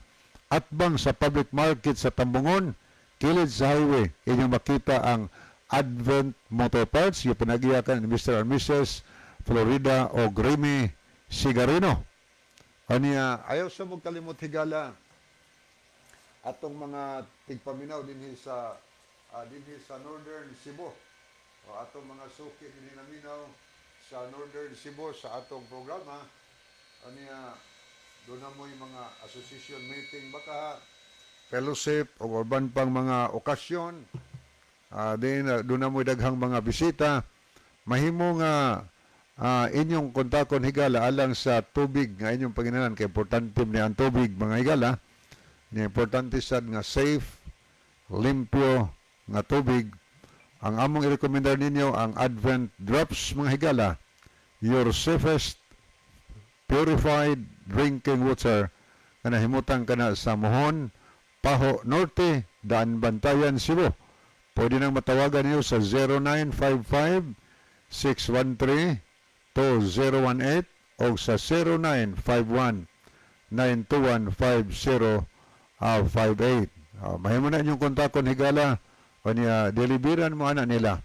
atbang sa public market sa Tambungon, kilid sa highway. Inyong makita ang Advent Motor Parts, yung panagiyakan ni Mr. and Mrs. Florida o Remy Sigarino. Aniya, ayaw sa mong kalimot, higala, atong mga tigpaminaw dinhi sa Northern Cebu o atong mga suki dinhi naminaw sa Northern Cebu sa atong programa. Aniya, doon na mo'y mga association meeting, baka fellowship o uban pang mga okasyon din doon na mo'y daghang mga bisita, mahimo nga inyong kontakon, higala, alang sa tubig nga inyong panginahanglan, kay importante ni ang tubig, mga higala. Ni importante sad nga safe, limpyo nga tubig. Ang among irekomendar ninyo ang Advent Drops, mga higala, your safest purified drinking water nga nahimutang kana sa Mohon, Pajo Norte, Daanbantayan, Cebu. Pwede nang matawagan niyo sa 0955 613 2018 o sa 0951 921 5058. Mahimo na inyong kontakon, higala, o niya deliveran mo ana nila.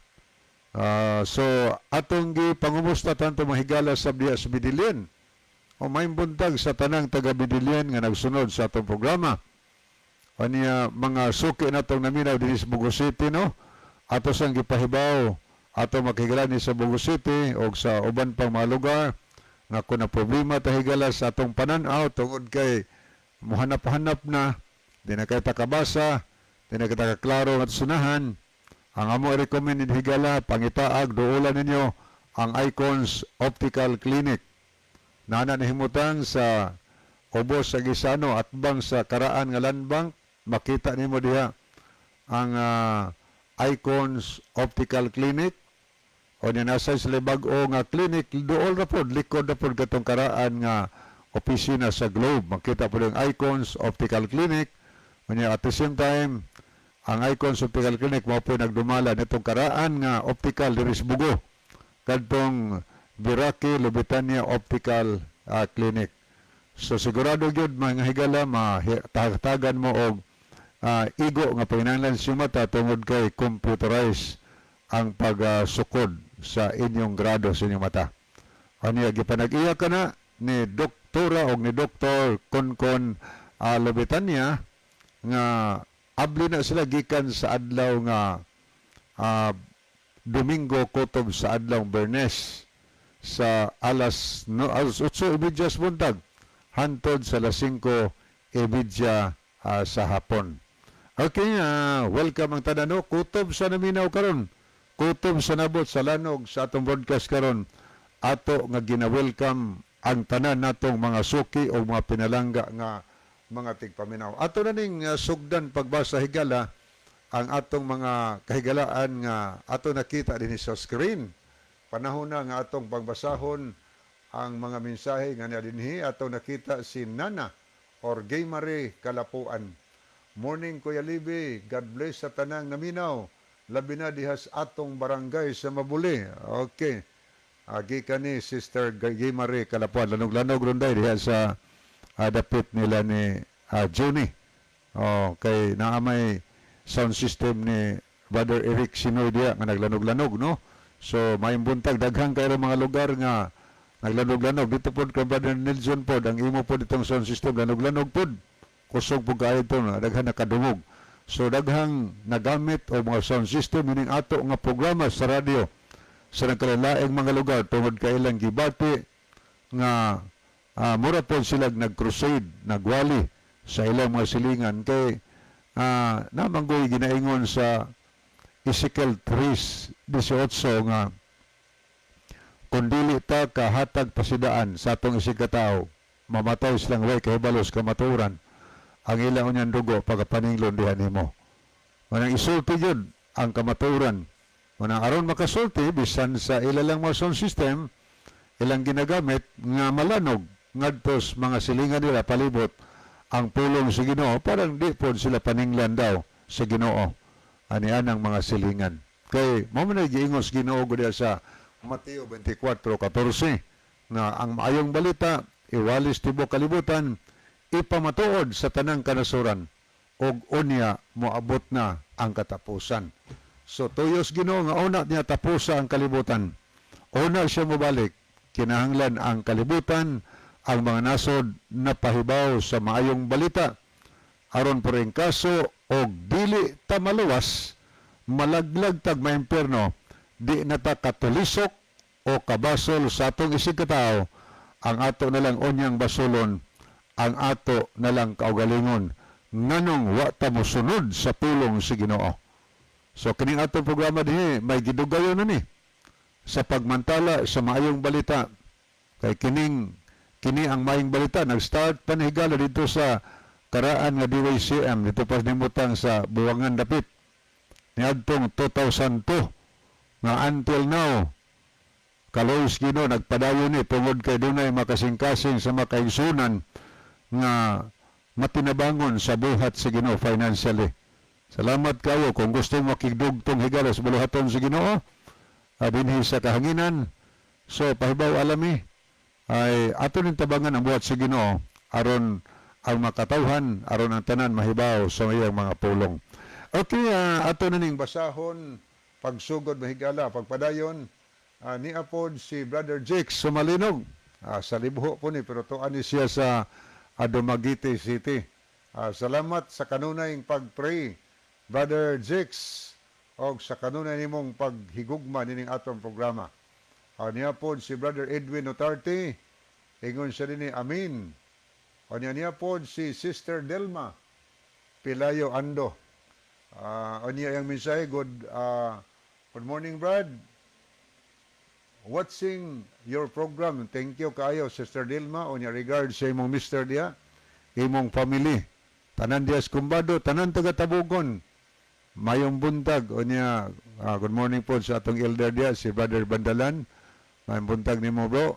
So atong gi pangumusta tanto, mga higala, sa diya sa Medellin. O may buntag sa tanang taga Medellin nga nagsunod sa atong programa. O niya mga suki natong naminaw dinhi sa Bogo City, no. Ato sang gipahibaw ato makigala ni sa Bogo City o sa uban pang mga lugar nga kung na problema ta, higala, sa atong pananaw tungod kay muhanap-hanap na, di na kay takabasa, di na kay takaklaro nga sunahan, ang amo i-recommend ni higala, pangitaag duolan ninyo ang Icons Optical Clinic. Nana nahimutang sa ubos sa Gisano, atbang sa Karaan nga Land Bank. Makita nimo diha ang Icons Optical Clinic. O niya nasa sila bag-o nga clinic, duol na pod, likod na pod katong Karaan nga opisina sa Globe, makita po yung Icons Optical Clinic. O niya at the same time, ang Icons Optical Clinic mao po nagdumala nitong Karaan nga optical diri sa Bogo, kadtong Biraki Lubitania Optical Clinic. So sigurado gyud, mga higala, matagtagan mo og igo nga panginahanglan sa mata tungod kay computerized ang pagsukod sa inyong grado sa inyong mata. Aniya gipanag-iya ka na ni Doktora o ni Doktor Konkon Lobetania nga abli na sila gikan sa adlaw nga Domingo kutob sa adlaw Bernes sa alas no, alas 8:30 sa buntag hantod sa alas 5:30 sa hapon. Okay, welcome ang tanan, no? Kutob sa naminaw karon. Kutob sa nabot sa lanog sa atong broadcast karon. Ato nga gina-welcome ang tanan natong mga suki o mga pinalangga nga mga tigpaminaw. Ato na ning sugdan pagbasa, higala, ang atong mga kahigalaan nga ato nakita din sa screen. Panahon na nga atong pagbasahon ang mga mensahe nga niya dinhi. Ato nakita si Nana or Gay Kalapuan. "Morning, Kuya Libi, God bless sa tanang naminaw. Labi na diha sa atong barangay sa Mabuli." Okay. Agi ka ni Sister Gay Marie Kalapuan. Lanog-lanog ronday diha sa dapit nila ni Johnny. Oh, kay naa may sound system ni Brother Eric Sinoy diha nga naglanog-lanog, no? So maayong buntag, daghang kayo mga lugar nga naglanog-lanog. Dito pod kay Brother Nelson pod, ang imo pod itong sound system lanog-lanog pod. Kusog pod kaayo ito na daghan nakadungog. So daghang nagamit o mga sound system ining ato nga programa sa radyo sa nagkalalaing mga lugar tungod kay ilang gibati nga mura po sila nag-crusade, nagwali sa ilang mga silingan kay namanggoy ginaingon sa Ezekiel 3:18 nga kung dili ta kahatag pasidaan sa atong isigkatao, mamatay silang way kahibalo sa kamatuoran, ang ilang unyang dugo pagkapaninglon diha nimo. Manang isulti yun ang kamatuoran. Mao nang aron makasulti bisan sa ila lang mga sound system ilang ginagamit nga malanog ngadto sa mga silingan nila palibot ang pulong sa Ginoo, parang di pod sila paninglan daw sa Ginoo ani anang mga silingan. Kay mao man giingon sa Ginoo gud sa Mateo 24:14 nga ang maayong balita iwalis tibuok kalibutan, ipamatuod sa tanang kanasuran, ug unya moabot na ang katapusan. So tuyos Ginoo nga una niya tapusa ang kalibutan. Una siya mobalik, kinahanglan ang kalibutan, ang mga nasod na pahibaw sa maayong balita aron por in kaso og dili ta maluwas, malaglag tag maimpierno, di na ta katulisok o kabasol sa atong isigkatao. Ang ato na lang unyang basolon ang ato na lang kaugalingon, nganong wa ta mosunod sa pulong sa Ginoo. So kining atong programa dinhi may gidugayon na ni sa pagmantala sa maayong balita, kay kining kini ang maayong balita nag-start pa ni, higala, dito sa karaan nga DYCM dito pa nimutang sa Buwangan dapit niadtong 2002 nga until now, kaloy sa Ginoo nagpadayon ni tungod kay dunay makasing-kasing sa makaigsunan nga matinabangon sa buhat sa Ginoo financially. Salamat kayo kung gusto mo makigdugtong, higala, sa buluhaton sa Ginoo dinhi sa kahanginan. So pahibaw alami ay ato ning tabangan ang buhat sa Ginoo aron ang makatawhan, aron ang tanan mahibaw sa iyang mga pulong. Okay, ato na ning basahon pagsugod, mahigala, pagpadayon ni apod si Brother Jake Sumalinog. Sa Libho po ni pero tuan ni siya sa Dumaguete City. Salamat sa kanunay pag-pray, Brother Jakes, og sa kanunay nimong paghigugma nining atong programa. Niya po si Brother Edwin Otarte, ingon siya dinhi, "Amin." O niya niya po si Sister Delma Pilayo Ando. O niya yung mensahe, "Good morning, Brad. Watching your program." Thank you kayo, Sister Delma. O niya regards sa imong Mr. diya, imong family. Tanan diya sa Kumbado, tanan taga Tabugon. Mayong buntag. O niya, good morning po sa atong elder diya, si Brother Bandalan. Mayong buntag nimo, bro.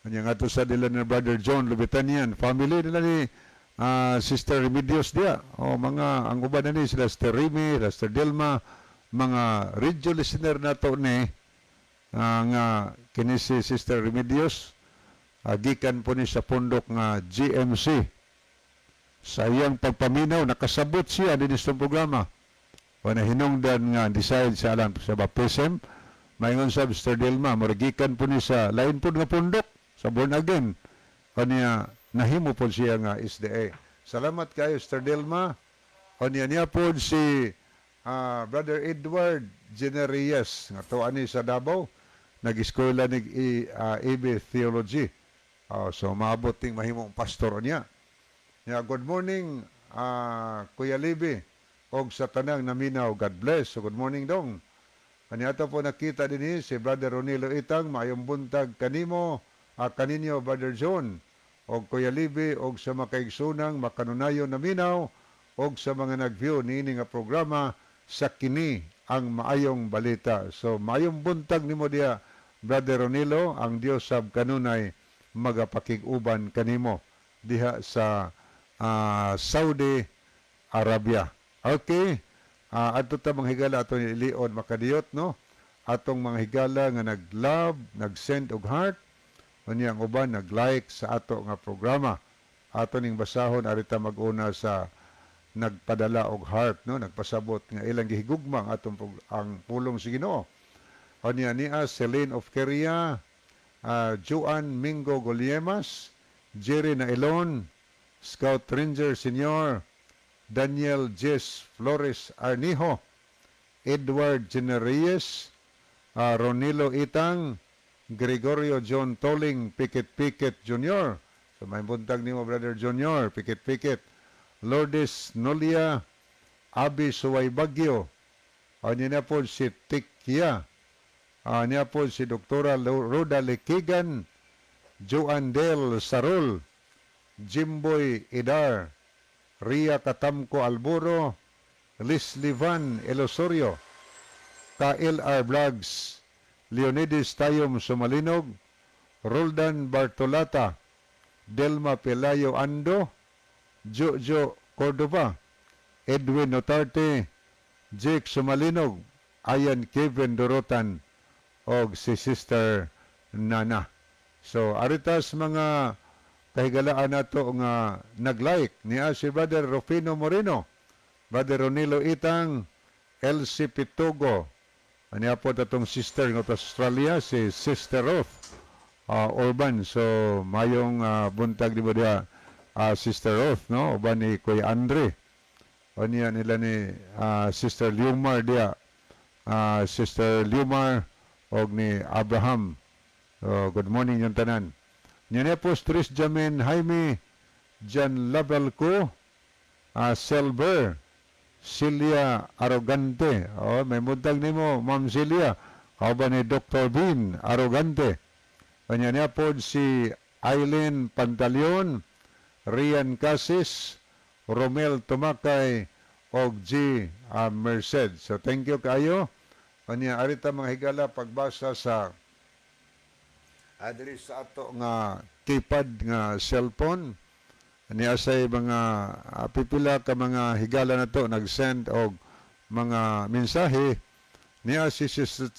O niya nga to sa nila ni Brother John Lubitanian. Family nila ni Sister Remedios diya. O mga, ang uban na ni, sila Sister Remy, Sister Delma, mga radio listener na to ni, nga kini si Sister Remedios gikan po ni sa pundok nga GMC. Sa iyang pagpaminaw nakasabot siya dinhi sa programa o na hinungdan nga decide sa alam sa baptism. Maingon sa Sister Delma, murag gikan po ni sa lain po nga pundok sa born again kaniya, nahimo po siya nga SDA. Salamat kayo, Sister Delma. O niya niya po si Brother Edward Generiyes nga tuwa ni sa Davao, nag-eskwela ni AB Theology. Oh, so maabot ting mahimong pastor niya. Ya, "Good morning, Kuya Libi og sa tanang naminaw. God bless." So good morning dong. Kaniadto po nakita dinhi si Brother Ronilo Itang, "Maayong buntag kanimo, kaninyo Brother John og Kuya Libi og sa makaigsunang makanunayon naminaw og sa mga nag-view niini nga programa sa kini ang maayong balita." So maayong buntag nimo diya, Brother Ronilo, ang Dios sab kanunay magapakig-uban kanimo diha sa Saudi Arabia. Okay. Adto ta, mga higala, ato ni Leon makadiyot, no. Atong mga higala nga nag-love, nag-send og heart, unya ang uban nag-like sa ato nga programa. Ato ning basahon arita mag-una sa nagpadala og heart, no, nagpasabot nga ilang gihigugma ang atong ang pulong sa Ginoo. Unya niya Celine of Korea, Joan Mingo Goliemas, Jerry Nailon, Scout Ranger Senior, Daniel Jess Flores Arnijo, Edward Generiyes, Ronilo Itang, Gregorio John Toling Pikit Pikit Jr. So may buntag nimo, Brother Junior, Pikit Pikit. Lourdes Nolia, Abi Suway Bagyo, niya na po si Tikya, niya po si Doktora Roda Lekigan, Joan Del Sarol, Jimboy Idar, Ria Katamko Alburo, Leslie Van Elosorio, KLR Vlogs, Leonides Tayom Sumalinog, Roldan Bartolata, Delma Pelayo Ando, Jojo Cordova, Edwin Notarte, Jake Sumalinog, Ayan Kevin Dorotan, og si Sister Nana. So, aritas mga kahigalaan nato nga nag-like niya si Brother Rufino Moreno, Brother Ronilo Itang, LC Pitugo, aniya po atong sister nga sa Australia, si Sister Ruth Urban. So, mayong buntag di ba diha, Sister Ruth, no? Uban ni Kuya Andre. O niya nila ni Sister Liumar diha. Sister Liumar og ni Abraham. So, good morning yung tanan. Niya niya po Tris Jamin Jaime, Jan Labelco, Selber, Celia Arrogante. Oh, may buntag nimo, Ma'am Celia. Kauban ni Dr. Bean Arrogante. Kanya niya po si Eileen Pantaleon, Rian Casis, Romel Tumakay, og G. Merced. So thank you kayo. Kanya arita mga higala pagbasa sa adres sa ato nga keypad nga cellphone niya say mga pipila ka mga higala na to nag-send og mga mensahe niya si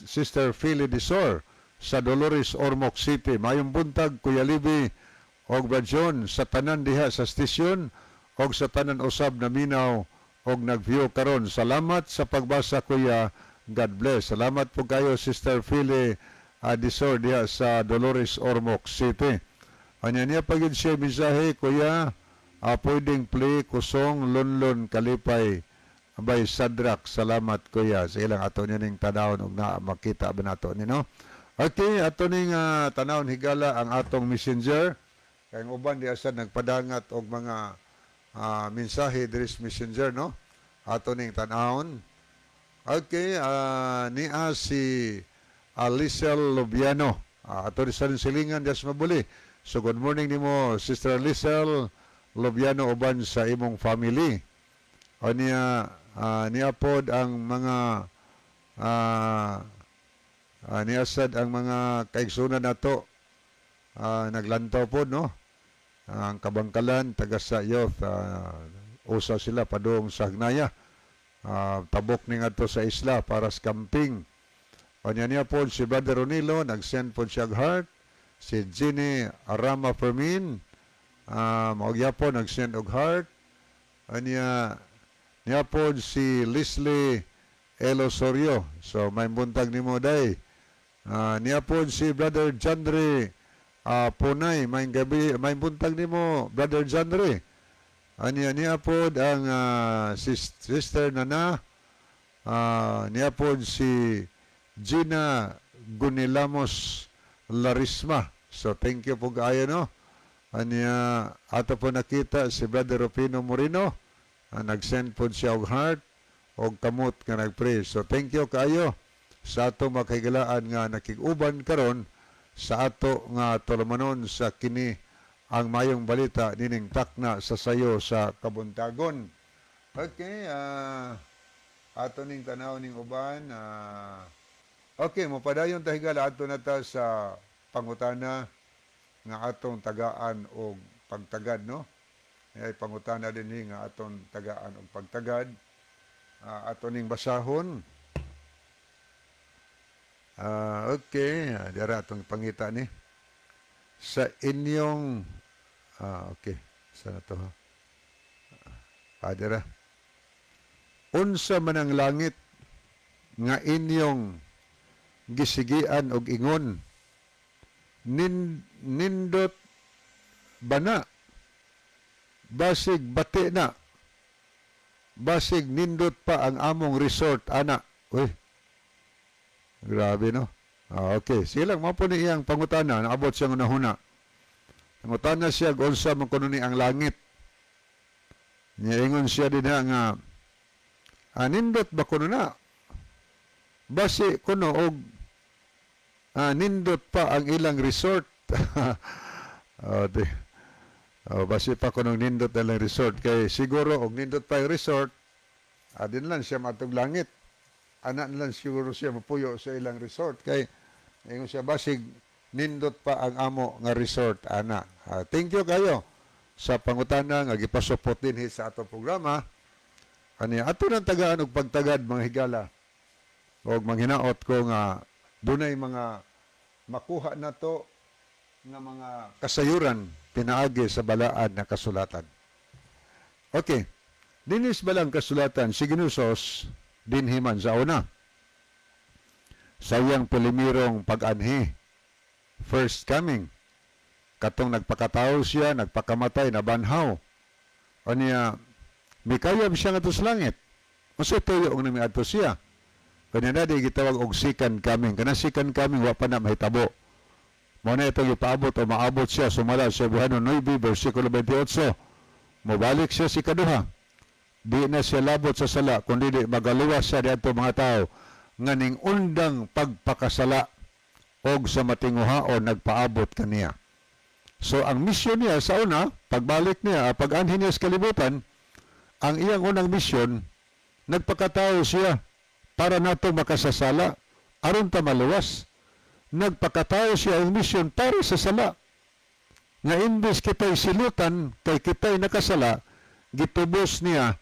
Sister Philly Disor sa Dolores, Ormoc City. Mayong buntag, Kuya Libi og Brajon, sa tanan diha sa station og sa tanan usab na minaw og nag-view karon. Salamat sa pagbasa, Kuya. God bless. Salamat po kayo, Sister Philly Disor diha sa Dolores, Ormoc City. Anya niya pagid siya mensahe, "Kuya, pwedeng play Kusong Lunlun Kalipay by Sadrach. Salamat, Kuya." Sige lang, ato niya ning tanawon og na makita ba nato ni, no. Okay, ato ning tanawon, higala, ang atong Messenger. Kay ang uban di asa nagpadangat og mga mensahe diri sa Messenger, no. Ato ning tanawon. Okay, niya si Alisel Lobiano. Ato rin sa silingan dias mabuli. So good morning nimo, Sister Lisel Lobiano, uban sa imong family. O niya niya pod ang mga niya sad ang mga kaigsunan nato naglantaw pod, no. Ang Kabangkalan taga sa youth, usa sila padung sa Hagnaya. Tabok ni ngadto sa isla para sa camping. O niya niya po si Brother Ronilo, nag-send po siya og heart. Si Ginny Arama Fermin, mao po nag-send og heart. O niya, niya po si Leslie Elosorio. So may buntag nimo, day. Niya po si Brother Jandre Punay. May gabi, may buntag nimo, Brother Jandre. Aniya niya po ang Sister Nana. Niya po si Gina Gunilamos Larisma. So thank you po kaayo, no. Aniya ato po nakita si Brother Rufino Moreno. Nag-send po siya og heart og kamot nga nag-pray. So thank you kaayo sa ato makahigalaan nga nakig-uban karon sa ato nga tulumanon sa kini ang mayong balita nining takna sa sayo sa kabuntagon. Okay, ato ning tanaw ning uban. Okay, mopadayon ta, higala, adto na ta sa pangutana nga atong tagaan og pagtagad, no. Ay pangutana dinhi nga atong tagaan og pagtagad. Ato ning basahon. Okay, dira atong pangita ni. Sa inyong okay, sana to ha. Dira. Unsa man ang langit nga inyong gisigian og ingon, "Nindot bana, basig bati na, basig nindot pa ang among resort ana"? Uy, grabe, no. Okay, sige lang, mao po ni iyang pangutana, naabot siyang unahuna. Pangutana siya kung unsa man kuno ni ang langit. Niingon siya dinha nga, "Nindot ba kuno na? Basi kuno og nindot pa ang ilang resort." Oh, di. Oh, basi pa kuno nindot ang ilang resort kay siguro og nindot pa yung resort, adin lang siya matug langit. Ana na lang siguro siya mapuyo sa ilang resort kay ingon siya basig nindot pa ang amo nga resort ana. Thank you kayo sa pangutana nga gipasupot dinhi sa atong programa. Ani ato nang tagaan og pagtagad, mga higala, og manghinaot ko nga dunay mga makuha nato nga mga kasayuran pinaagi sa balaan na kasulatan. Okay. Dinis balang kasulatan si Ginusos dinhi man sa una. Sa iyang pulimirong pag-anhi, first coming, katong nagpakatao siya, nagpakamatay, nabanhaw. Aniya, mikayab siya ngadto sa langit. Unsa tuyo ang namiadto siya? Kanya na di gitawag og second coming. Kana second coming wa pa na mahitabo. Mao na itong ipaabot o maabot siya sumala sa Hebreo 9 versikulo 28. Mobalik siya si kaduha. Di na siya labot sa sala, kundi di magaluwas siya diadto mga tao nga ning undang pagpakasala og sa matinguhaon nagpaabot kaniya. So ang misyon niya sa una, pagbalik niya, pag-anhi niya sa kalibutan, ang iyang unang misyon, nagpakatao siya para nato makasasala, aron ta maluwas. Nagpakatao siya ang misyon para sa sala. Nga imbes kita'y silutan, kay kita'y nakasala, gitubos niya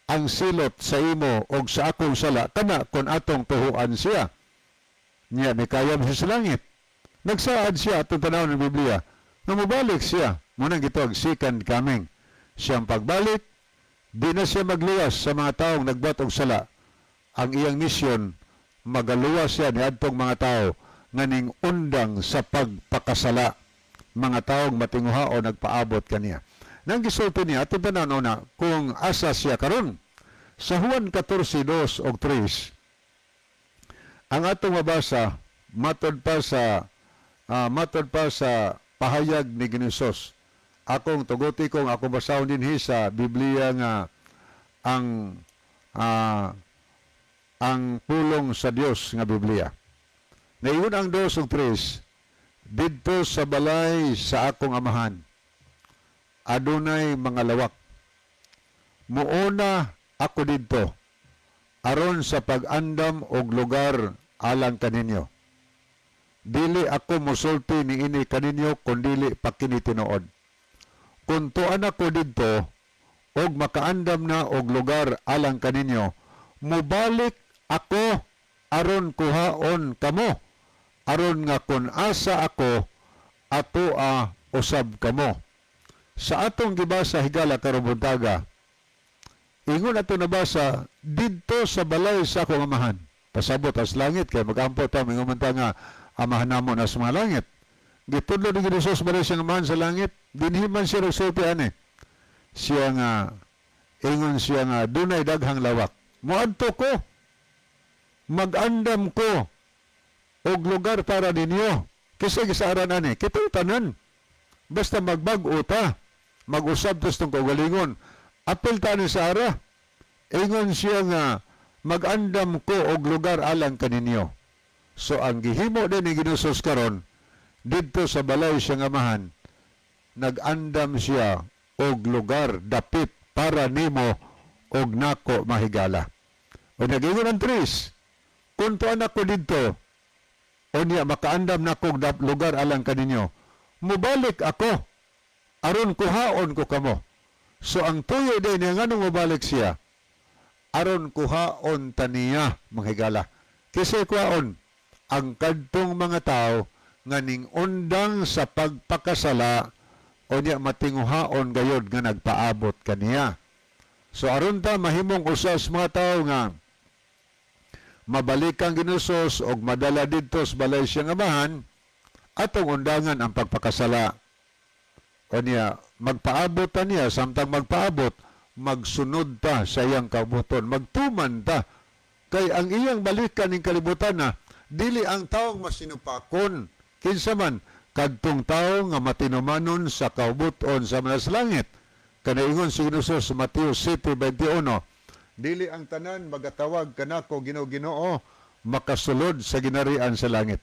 ang silot sa imo og sa akong sala, kana kung atong tuhuan siya. Niya, mikayab siya sa langit. Nagsaad siya atong tanaw ng Biblia nga mobalik siya. Munang gitawag second coming. Siyang pagbalik, di na siya magluwas sa mga taong nagbuhat og sala. Ang iyang misyon, magaluwas siya niadtong mga tao nga ning undang sa pagpakasala, mga taong matinguha o nagpaabot kaniya. Nang gisulti niya, atong tanaw na kung asa siya karon. Sa Juan 14:2 og 3, ang atong mabasa, matod pa sa pahayag ni Ginoong. Akong tuguti kong ako basahon dinhi sa Biblia nga ang pulong sa Dios nga Biblia. Naingon ang 2 ug 3, "Didto sa balay sa akong amahan, adunay mga lawak. Muuna ako didto aron sa pag-andam og lugar alang kaninyo. Dili ako mosulti niini kaninyo kun dili pa kini tinuod. Kung tuan ako didto og makaandam na og lugar alang kaninyo, mubalik ako aron kuhaon kamo, aron nga kun asa ako, atoa usab kamo." Sa atong gibasa, higala, karong buntaga, ingon ato nabasa, "Didto sa balay sa akong amahan." Pasabot as langit kay magampo ta, mingon man ta nga "Amahan namo na sa mga langit." Gitudlo ni Jesus balay siyang amahan sa langit, dinhi man siya nagsulti ani. Siya nga ingon siya nga dunay daghang lawak. "Moadto ko, mag-andam ko og lugar para ninyo." Kasi gisaaran ani, kita tanan. Basta magbag-o ta, mag-usab ta sa kaugalingon. Apil ta ni sa ara. Ingon siya nga mag-andam ko og lugar alang kaninyo. So ang gihimo din ni Ginoong karon didto sa balay siyang amahan, nag-andam siya og lugar dapit para nimo og nako, mahigala. O nag-ingon ang 3, "Kung tuan ako didto, o niya makaandam na kog lugar alang kaninyo, mubalik ako, aron kuhaon ko kamo." So ang tuyo din niya nganong mubalik siya, aron kuhaon ta niya, mga higala. Kasi kuhaon, ang kadtong mga tao nga ning undang sa pagpakasala o niya matinguhaon gayod nga nagpaabot kaniya. So aron ta mahimong usas mga tao nga mabalik ang Ginoong og madala didto sa balay siyang amahan, atong undangan ang pagpakasala. O niya, magpaabot ta niya, samtang magpaabot, magsunod ta sa iyang kabuton, magtuman ta. Kay ang iyang balikan ning kalibutan na, dili ang taong masinupakon. Kinsa man, kadtong tao nga matinumanon sa kaubuton sa mga langit. Kanaingon si Ginoo sa Mateo 7:21, "Dili ang tanan magatawag kanako Ginoo, Ginoo makasulod sa ginarian sa langit,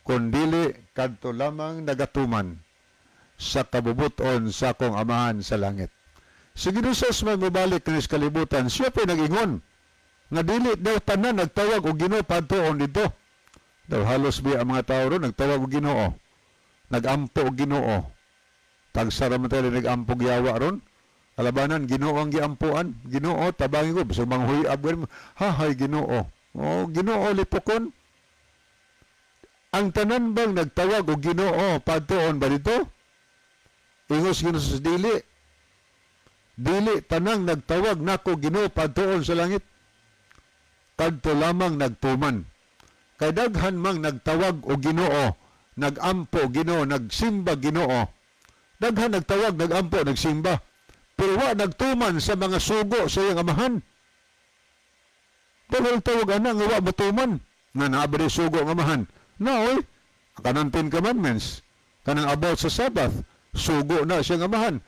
kundili kadto lamang nagatuman sa kabubuton sa akong amahan sa langit." Si Ginoo may mobalik kanis kalibutan, siya pa nag-ingon. Nga dili daw tanan nagtawag og Ginoo padtuon dito. Daw halos biya ang mga tao ron nagtawag og Ginoo. Nagampo og Ginoo. Tagsa ra man tayo nagampo yawa ron. Kalabanan Ginoo ang giampuan. Ginoo tabangi ko bisag manghuy-ab gani mo. Hahay Ginoo. Oh, Ginoo lipokon. Ang tanan bang nagtawag og Ginoo padtuon ba dito? Ingos Ginoo sa dili. Dili tanang nagtawag nako Ginoo padtuon sa langit. Kadto lamang nagtuman. Kay daghan mang nagtawag og Ginoo, nagampo Ginoo, nagsimba Ginoo. Daghan nagtawag, nagampo, nagsimba. Pero wa nagtuman sa mga sugo sa iyang amahan. Dahil tawag ana nga wa matuman nga naa ba sugo ang amahan. Na oy, kanang Ten Commandments, kanang about sa Sabbath, sugo na siyang amahan.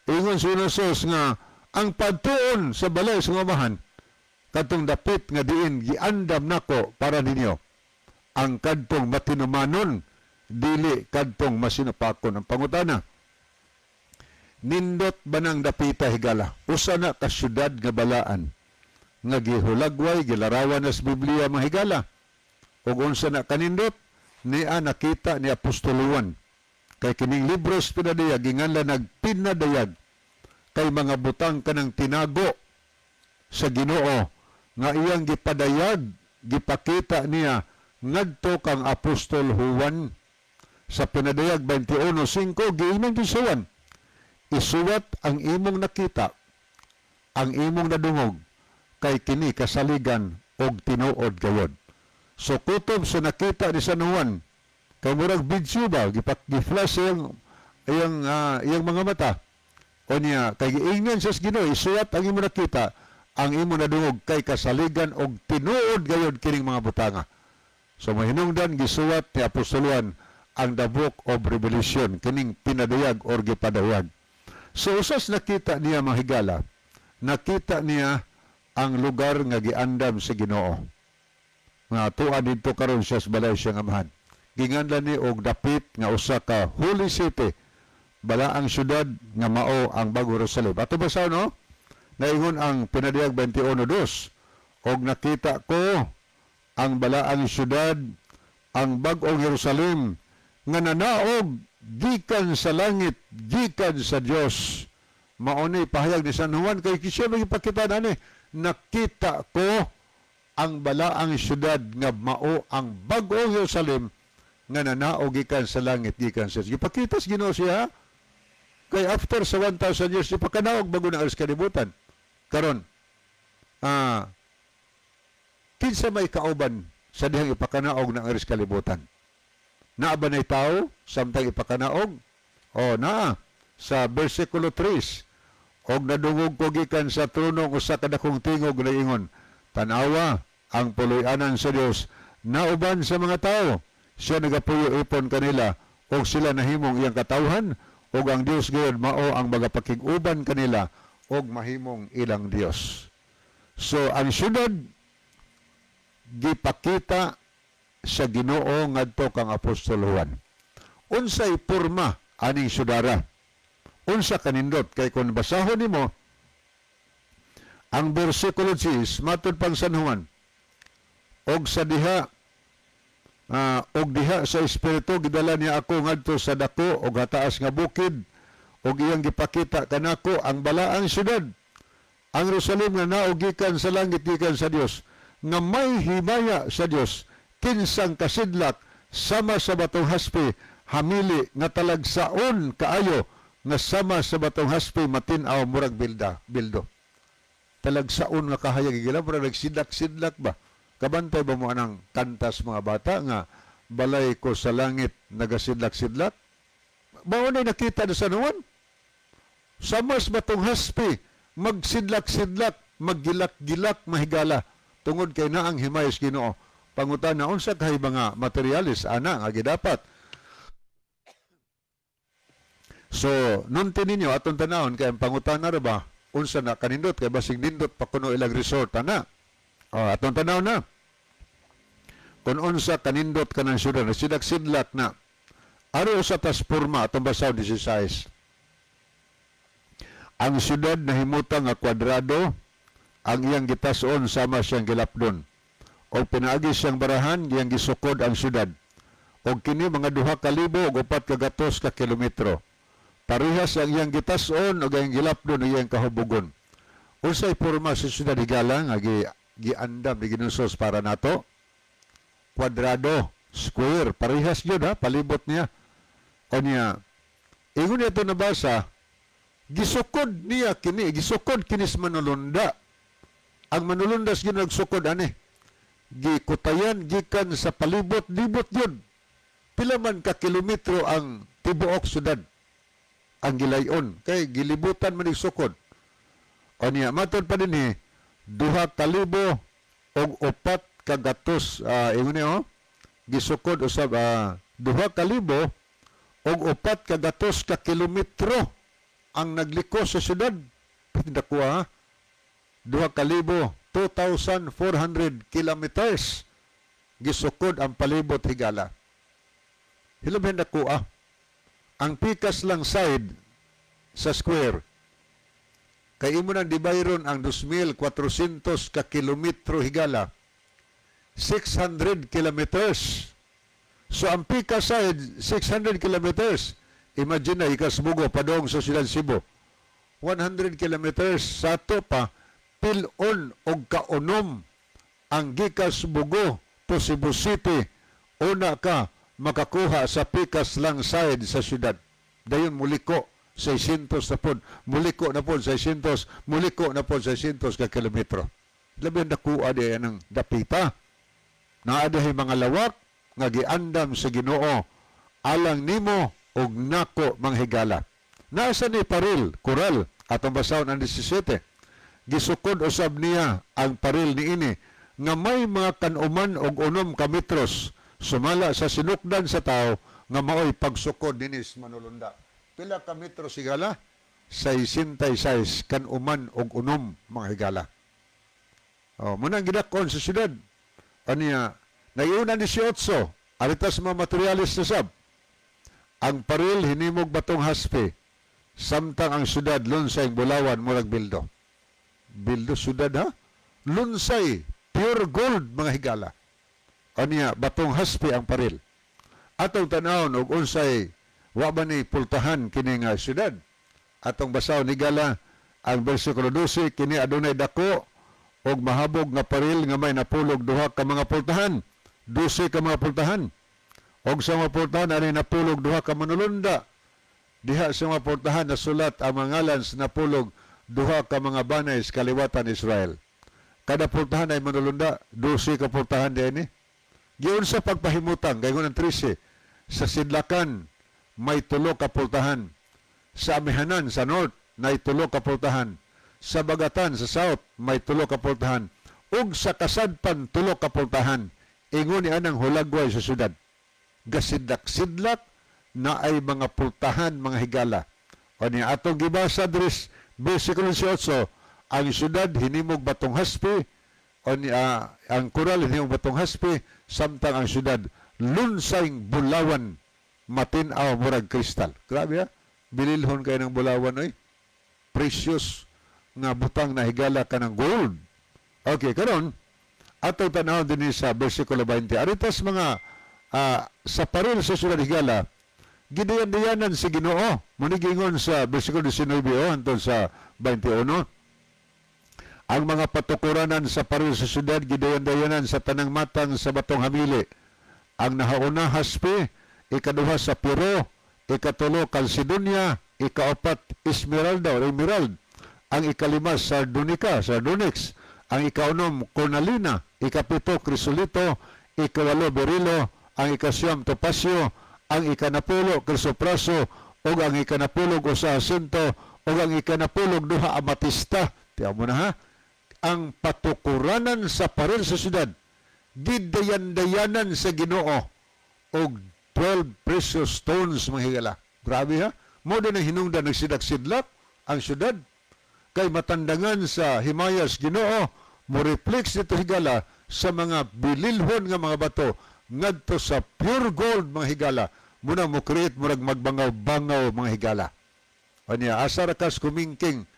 Ingon si Jesus nga ang pagtuon sa balay sa amahan kadtong dapit nga diin giandam nako para ninyo ang kadtong matinumanon, dili kadtong masinupakon. Ang pangutana, nindot ba nang dapita, higala? Usa na ka syudad nga balaan nga gihulagway, gilarawan na sa Biblia, mga higala, ug unsa na kanindot niya nakita ni Apostol Juan, kay kining libros pinadayag ginganlan nagpinadayag kay mga butang kanang tinago sa Ginoo nga iyang gipadayag, gipakita niya ngadto kang Apostol Juan. Sa Pinadayag 21:5, giingnan si Juan, "Isuwat ang imong nakita, ang imong nadungog, kay kini kasaligan og tinuod gayod." So kutob sa nakita ni San Juan, kay murag video ba, gi-flash iyang mga mata. O niya, kay giingnan siya sa Ginoo, "Isuwat ang imong nakita, ang imong nadungog, kay kasaligan og tinuod gayod kining mga butanga." So mahinungdan gisuwat ni Apostol Juan ang the Book of Revelation, kining pinadayag or gipadayag. So usas nakita niya, mga higala, nakita niya ang lugar nga giandam sa Ginoo. Nga tuan didto karon siya sa balay siyang amahan. Ginganlan ni og dapit nga usa ka Holy City, balaang syudad nga mao ang Bago Jerusalem. Ato basa, no? Naingon ang Pinadayag 21:2, "Og nakita ko ang balaang syudad, ang bag-ong Jerusalem, nga nanaog gikan sa langit, gikan sa Dios." Mao ni pahayag ni San Juan kay siya may ipakita nani, "Nakita ko ang balaang syudad nga mao ang bag-ong Jerusalem nga nanaog gikan sa langit, gikan sa Dios." Gipakita sa Ginoo siya kay after sa 1,000 years ipakanaog bago na alas kalibutan. Karon, kinsa may kauban sa dihang ipakanaog ng aris kalibutan? Naa ba nay tao samtang ipakanaog? O naa sa versikulo 3, "Og nadungog ko gikan sa trono ang usa ka dakong tingog nag-ingon, 'Tan-awa, ang puloy-anan sa Dios nauban sa mga tao. Siya nagapuyo ipon kanila ug sila nahimong iyang katawhan ug ang Dios gayud mao ang magapakig-uban kanila ug mahimong ilang Dios.'" So ang syudad gipakita sa Ginoo ngadto kang Apostol Juan. Unsay porma aning syudara? Unsa kanindot? Kay kung basahon nimo ang bersikulo 6, matud pang San Juan, "Og diha sa espiritu gidala niya ako ngadto sa dako og hataas nga bukid ug iyang gipakita kanako ang balaang syudad, ang Jerusalem nga naog gikan sa langit gikan sa Dios, nga may himaya sa Dios, kinsang kasidlak sama sa batong haspe hamili nga talagsaon kaayo, nga sama sa batong haspe matin-aw murag bilda bildo." Talagsaon nga kahayag gila, murag nagsidlak-sidlak ba. Kabantay ba mo anang kantas mga bata nga "Balay ko sa langit nagasidlak-sidlak"? Mao na nakita na sa Juan. Sama sa batong haspe, magsidlak-sidlak, maggilak-gilak, mahigala. Tungod kay na ang himay sa Ginoo. Pangutana, unsa kay mga materialis ana nga gidapat? So, nunti ninyo atong tanawon kay ang pangutana ra ba, unsa na kanindot, kay basig nindot pa kuno ilang resort ana. Oh, atong tanaw na. Kung unsa kanindot kanang syudad, sidlak-sidlak na. Ari usa tas porma, atong basahon 16. "Ang syudad nahimutang nga kwadrado, Ang iyang gitas-on sama siyang gilapdon. Og pinaagi siyang barahan, iyang gisukod ang syudad. Og kini mga 2,400 ka kilometro. Parehas ang iyang gitas-on og iyang gilapdon ug iyang kahubugon. Unsay porma sa syudad, higala, nga giandam ni Ginoong para nato? Kwadrado, square, parehas yun ha, palibot niya. O niya, ingon niya ito nabasa, gisukod niya kini, gisukod kinis manulunda. Ang manulunda sa nagsukod ani. Gikutayan gikan sa palibot-libot yun. Pila man ka kilometro ang tibuok syudad ang gilayon kay gilibutan man sukod. O niya, matod pa din eh, 2,400, ingon niya, oh, gisukod usab 2,400 ka kilometro ang nagliko sa syudad. Nakuha ha? 2,000, 2,400 kilometers gisukod ang palibot, higala. Hilabihan nakuha. Ang pikas lang side sa square, kay imo nang dibayron ang 2,400 ka kilometro, higala, 600 kilometers. So ang pikas side, 600 kilometers. Imagine na gikas Bogo padong sa siyudad Cebu. 100 kilometers sa ato pa pil-on og kaunom ang gikas Bogo to Cebu City una ka makakuha sa pikas lang side sa syudad. Dayon muliko 600 na pod, muliko na pod 600, muliko na pod 600 ka kilometro. Labi ang nakuha di ng dapita. Naa dihay mga lawak nga giandam sa Ginoo alang nimo og nako, mga higala. Nasa ni paril, koral, atong basahon ang 17. Gisukod usab niya ang paril niini nga may mga kanuman og 6 ka metros sumala sa sinukdan sa tao nga maoy pagsukod ninis manulunda. Pila ka metros, higala? 66 kanuman og 6, mga higala. Oh, muna ang gidakon sa syudad. Aniya, naiuna 18, aritas mga materialis na sab. Ang paril hinimog batong haspe, samtang ang syudad lunsay bulawan murag bildo. Bildo syudad ha? Lunsay, pure gold, mga higala. Aniya, batong haspe ang paril. Atong tanawon og unsay wa ba ni pultahan kini nga syudad. Atong basahon, higala, ang bersikulo 12, kini adunay dako og mahabog nga paril nga may napulog duha ka mga pultahan, 12 ka mga pultahan. Og sa mga pultahan ani napulog duha ka manulunda. Diha sa mga pultahan nasulat ang mga ngalan sa napulog duha ka mga banay sa kaliwatan Israel. Kada pultahan ay manulunda, 12 ka pultahan diay ni. Giunsa pagpahimutang, kay ng 13, sa sidlakan may 3 ka pultahan. Sa amihanan, sa north, may 3 ka pultahan. Sa bagatan, sa south, may 3 ka pultahan. Ug sa kasadpan, 3 ka pultahan. Ingon ni anang hulagway sa syudad. Gasidlak-sidlak na ay mga pultahan, mga higala. O ni atong gibasa dris, versikulo 18, ang syudad hinimog batong haspe, o ni, ang koral hinimog batong haspe, samtang ang syudad lunsayng bulawan matin-aw murag kristal. Grabe ha? Bililhon kay ng bulawan oy. Precious nga butang na, higala, ka ng gold. Okay, karon ato tan-awon din sa versikulo 20. Aritas mga sa paril sa syudad, higala, gidayan-dayanan si Ginoo. Munigingon sa versikulo 19 oh, hantod sa 21. Ang mga patukuranan sa paril sa syudad gidayan-dayanan sa tanang matang sa batong hamili. Ang nahauna haspe, ikaduha sapiro, ikatulo kalsidonya, ikaapat esmeralda or emerald, ang ikalima sardonica, sardonyx, ang ikaunom cornalina, ikapito krisolito, ikawalo berilo, ang 9 topasyo, ang 10 krisopraso, ug ang 11 jacinto, ug ang 12 amatista. Tiyan mo na ha? Ang patukuranan sa paril sa syudad, gidayan-dayanan sa Ginoo og 12 precious stones, mga higala. Grabe ha? Mo din ang hinungdan nagsidak-sidlak ang syudad kay matandangan sa himayas Ginoo mo reflect dito, higala, sa mga bililhon nga mga bato ngadto sa pure gold, mga higala. Muna mo create murag magbangaw-bangaw, mga higala. Anya asa ra kas kumingking.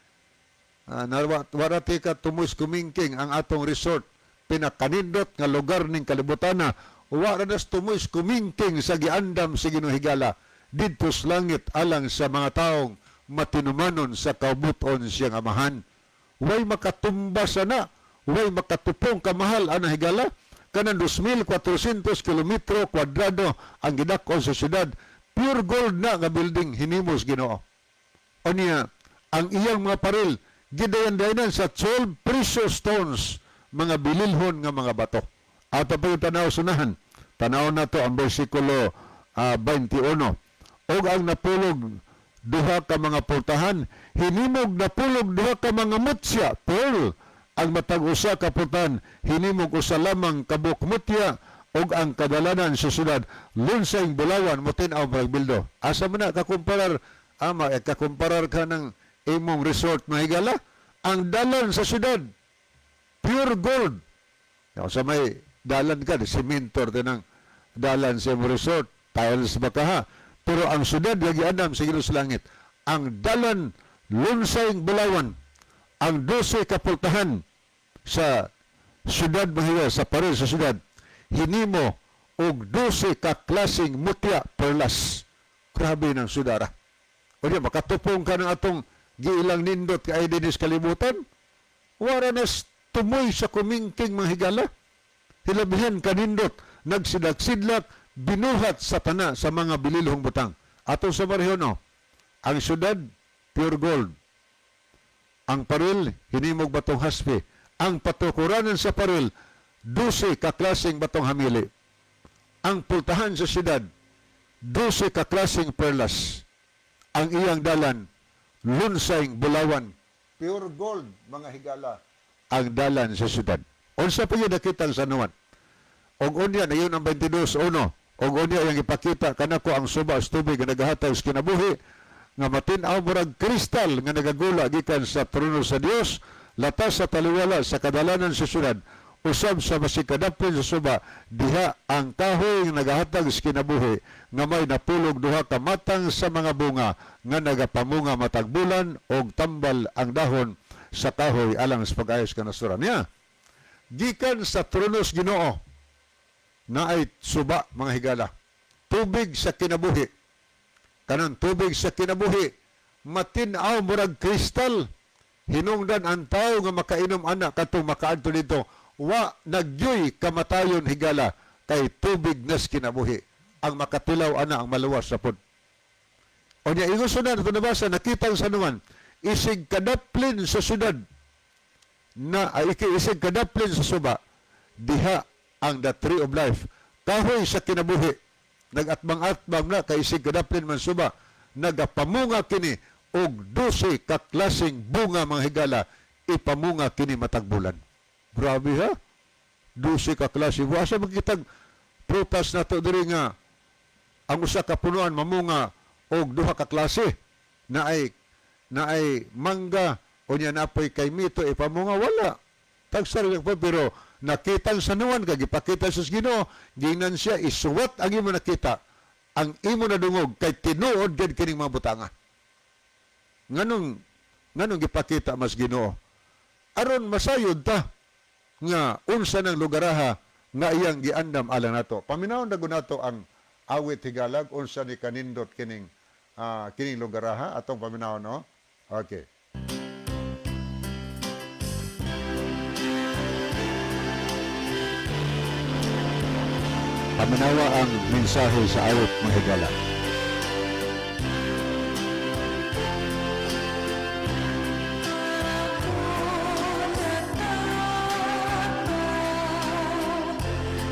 Wara ti ka tumus kumingking ang atong resort, pinakanindot nga lugar ning kalibutana, wara nas tumus kumingking sa giandam sa Ginoo, higala, didto sa langit alang sa mga taong matinumanon sa kaubuton siyang Amahan. Way makatumba sana, way makatupong kamahal ana, higala. Kanang 2,400 kilometro kwadrado ang gidakon sa syudad, pure gold na nga building hinimos Ginoo. Unya, ang iyang mga paril gidayan-dayanan sa 12 precious stones, mga bililhon nga mga bato. Ato pa yung tanaw sunahan. Tanaw na to ang bersikulo 21. Og ang napulog duha ka mga pultahan, hinimog napulog duha ka mga mutya, pearl. Ang matag usa ka pultahan, hinimog usa lamang kabuk mutya, og ang kadalanan sa syudad lunsayng bulawan, motin-aw bildo. Asa man na kakumparar, ama, eh, kakumparar ka ng imong resort, mahigala? Ang dalan sa syudad, pure gold. Now, sa may dalan ka, simento din ang dalan sa imong resort, tiles ba ka ha? Pero ang syudad nga giandam sa Ginoo sa langit, ang dalan lunsayng bulawan. Ang 12 kapultahan sa syudad, mahigala, sa paril sa syudad, hinimo og 12 ka klaseng mutya, perlas. Grabe ng sudara. O di, makatupong ka ng atong giilang nindot kay dinis kalibutan. Wara nas tumoy sa kumingking, mga higala. Hilabihan kanindot, nagsidlak-sidlak, binuhat sa tana sa mga bililhong butang. Atong sa no, ang syudad, pure gold. Ang paril, hinimog batong haspe. Ang patukuranan sa paril, 12 kaklaseng batong hamili. Ang pultahan sa syudad, 12 kaklaseng perlas. Ang iyang dalan, lunsayng bulawan. Pure gold, mga higala, ang dalan sa syudad. Unsa pa yun nakita ang sanuan? Og unya, na yun ang 22.1. Og unya yung ipakita kanako ang suba sa tubig nga nagahatag sa kinabuhi, nga matin-aw murag kristal, nga nagagula gikan sa trono sa Dios latas sa taliwala sa kadalanan sa syudad, usab sa masikadapin sa suba. Diha ang kahoy nga nagahatag sa kinabuhi, nga may napulog duha ka matang sa mga bunga, nga nagapamunga matag bulan, og tambal ang dahon sa kahoy alang sa pag-ayos kanasuran niya. Gikan sa tronos Ginoo naay suba, mga higala, tubig sa kinabuhi. Kanang tubig sa kinabuhi matin-aw murag kristal. Hinungdan ang tao nga makainom ana, katong makaadto dito, wa nagyoy kamatayon, higala, kay tubig nas kinabuhi. Ang makatilaw ana, ang maluwas sa pod. O niya, ingon sunan ito nabasa, nakita ang sanuman, isig kadaplin sa syudad, na ay, isig kadaplin sa suba, diha ang the tree of life, kahoy sa kinabuhi, nagatbang-atbang na kay isig kadaplin man suba, nagapamunga kini og 12 ka klaseng bunga, mga higala, ipamunga kini matag bulan. Grabe ha, 12 ka klase. Asa magkitag prutas nato diri nga ang usa ka punuan mamunga og duha ka klase, na ay mangga o niya napoy kay mito ipamunga? Wala, tagsar lang po. Pero nakita sa nuwan kag ipakita sa Ginoo, ginan siya, isuwat ang imo nakita, ang imo nadungog, kay tinuod gid kining mga butanga. Nganong gipakita mas Ginoo? Aron masayod ta nga unsa ng lugaraha nga iyang giandam alang nato. Paminawon dagon nato ang awit, higalag, unsa ni kanindot kining lugaraha. Atong paminawon, no? Okay. Paminawa ang mensahe sa awit, mga higala.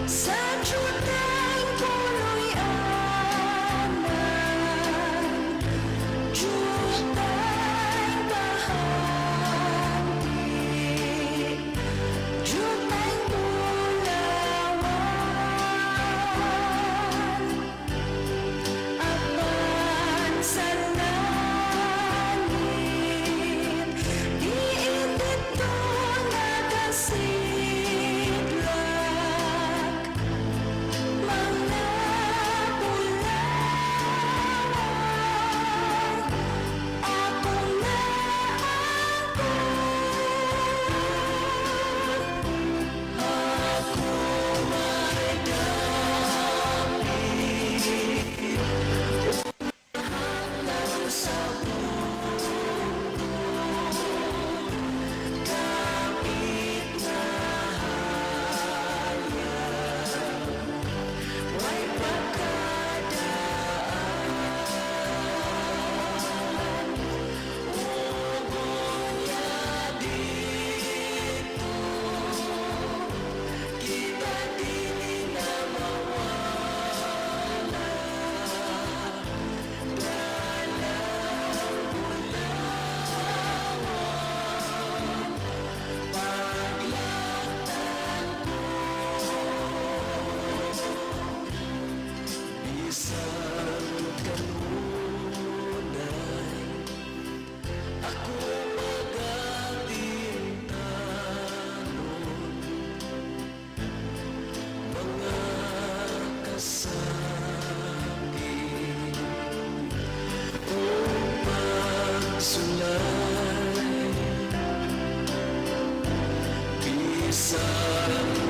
Sa jutang puloy anan, jutang bahanti, jutang bulawan. Bisan.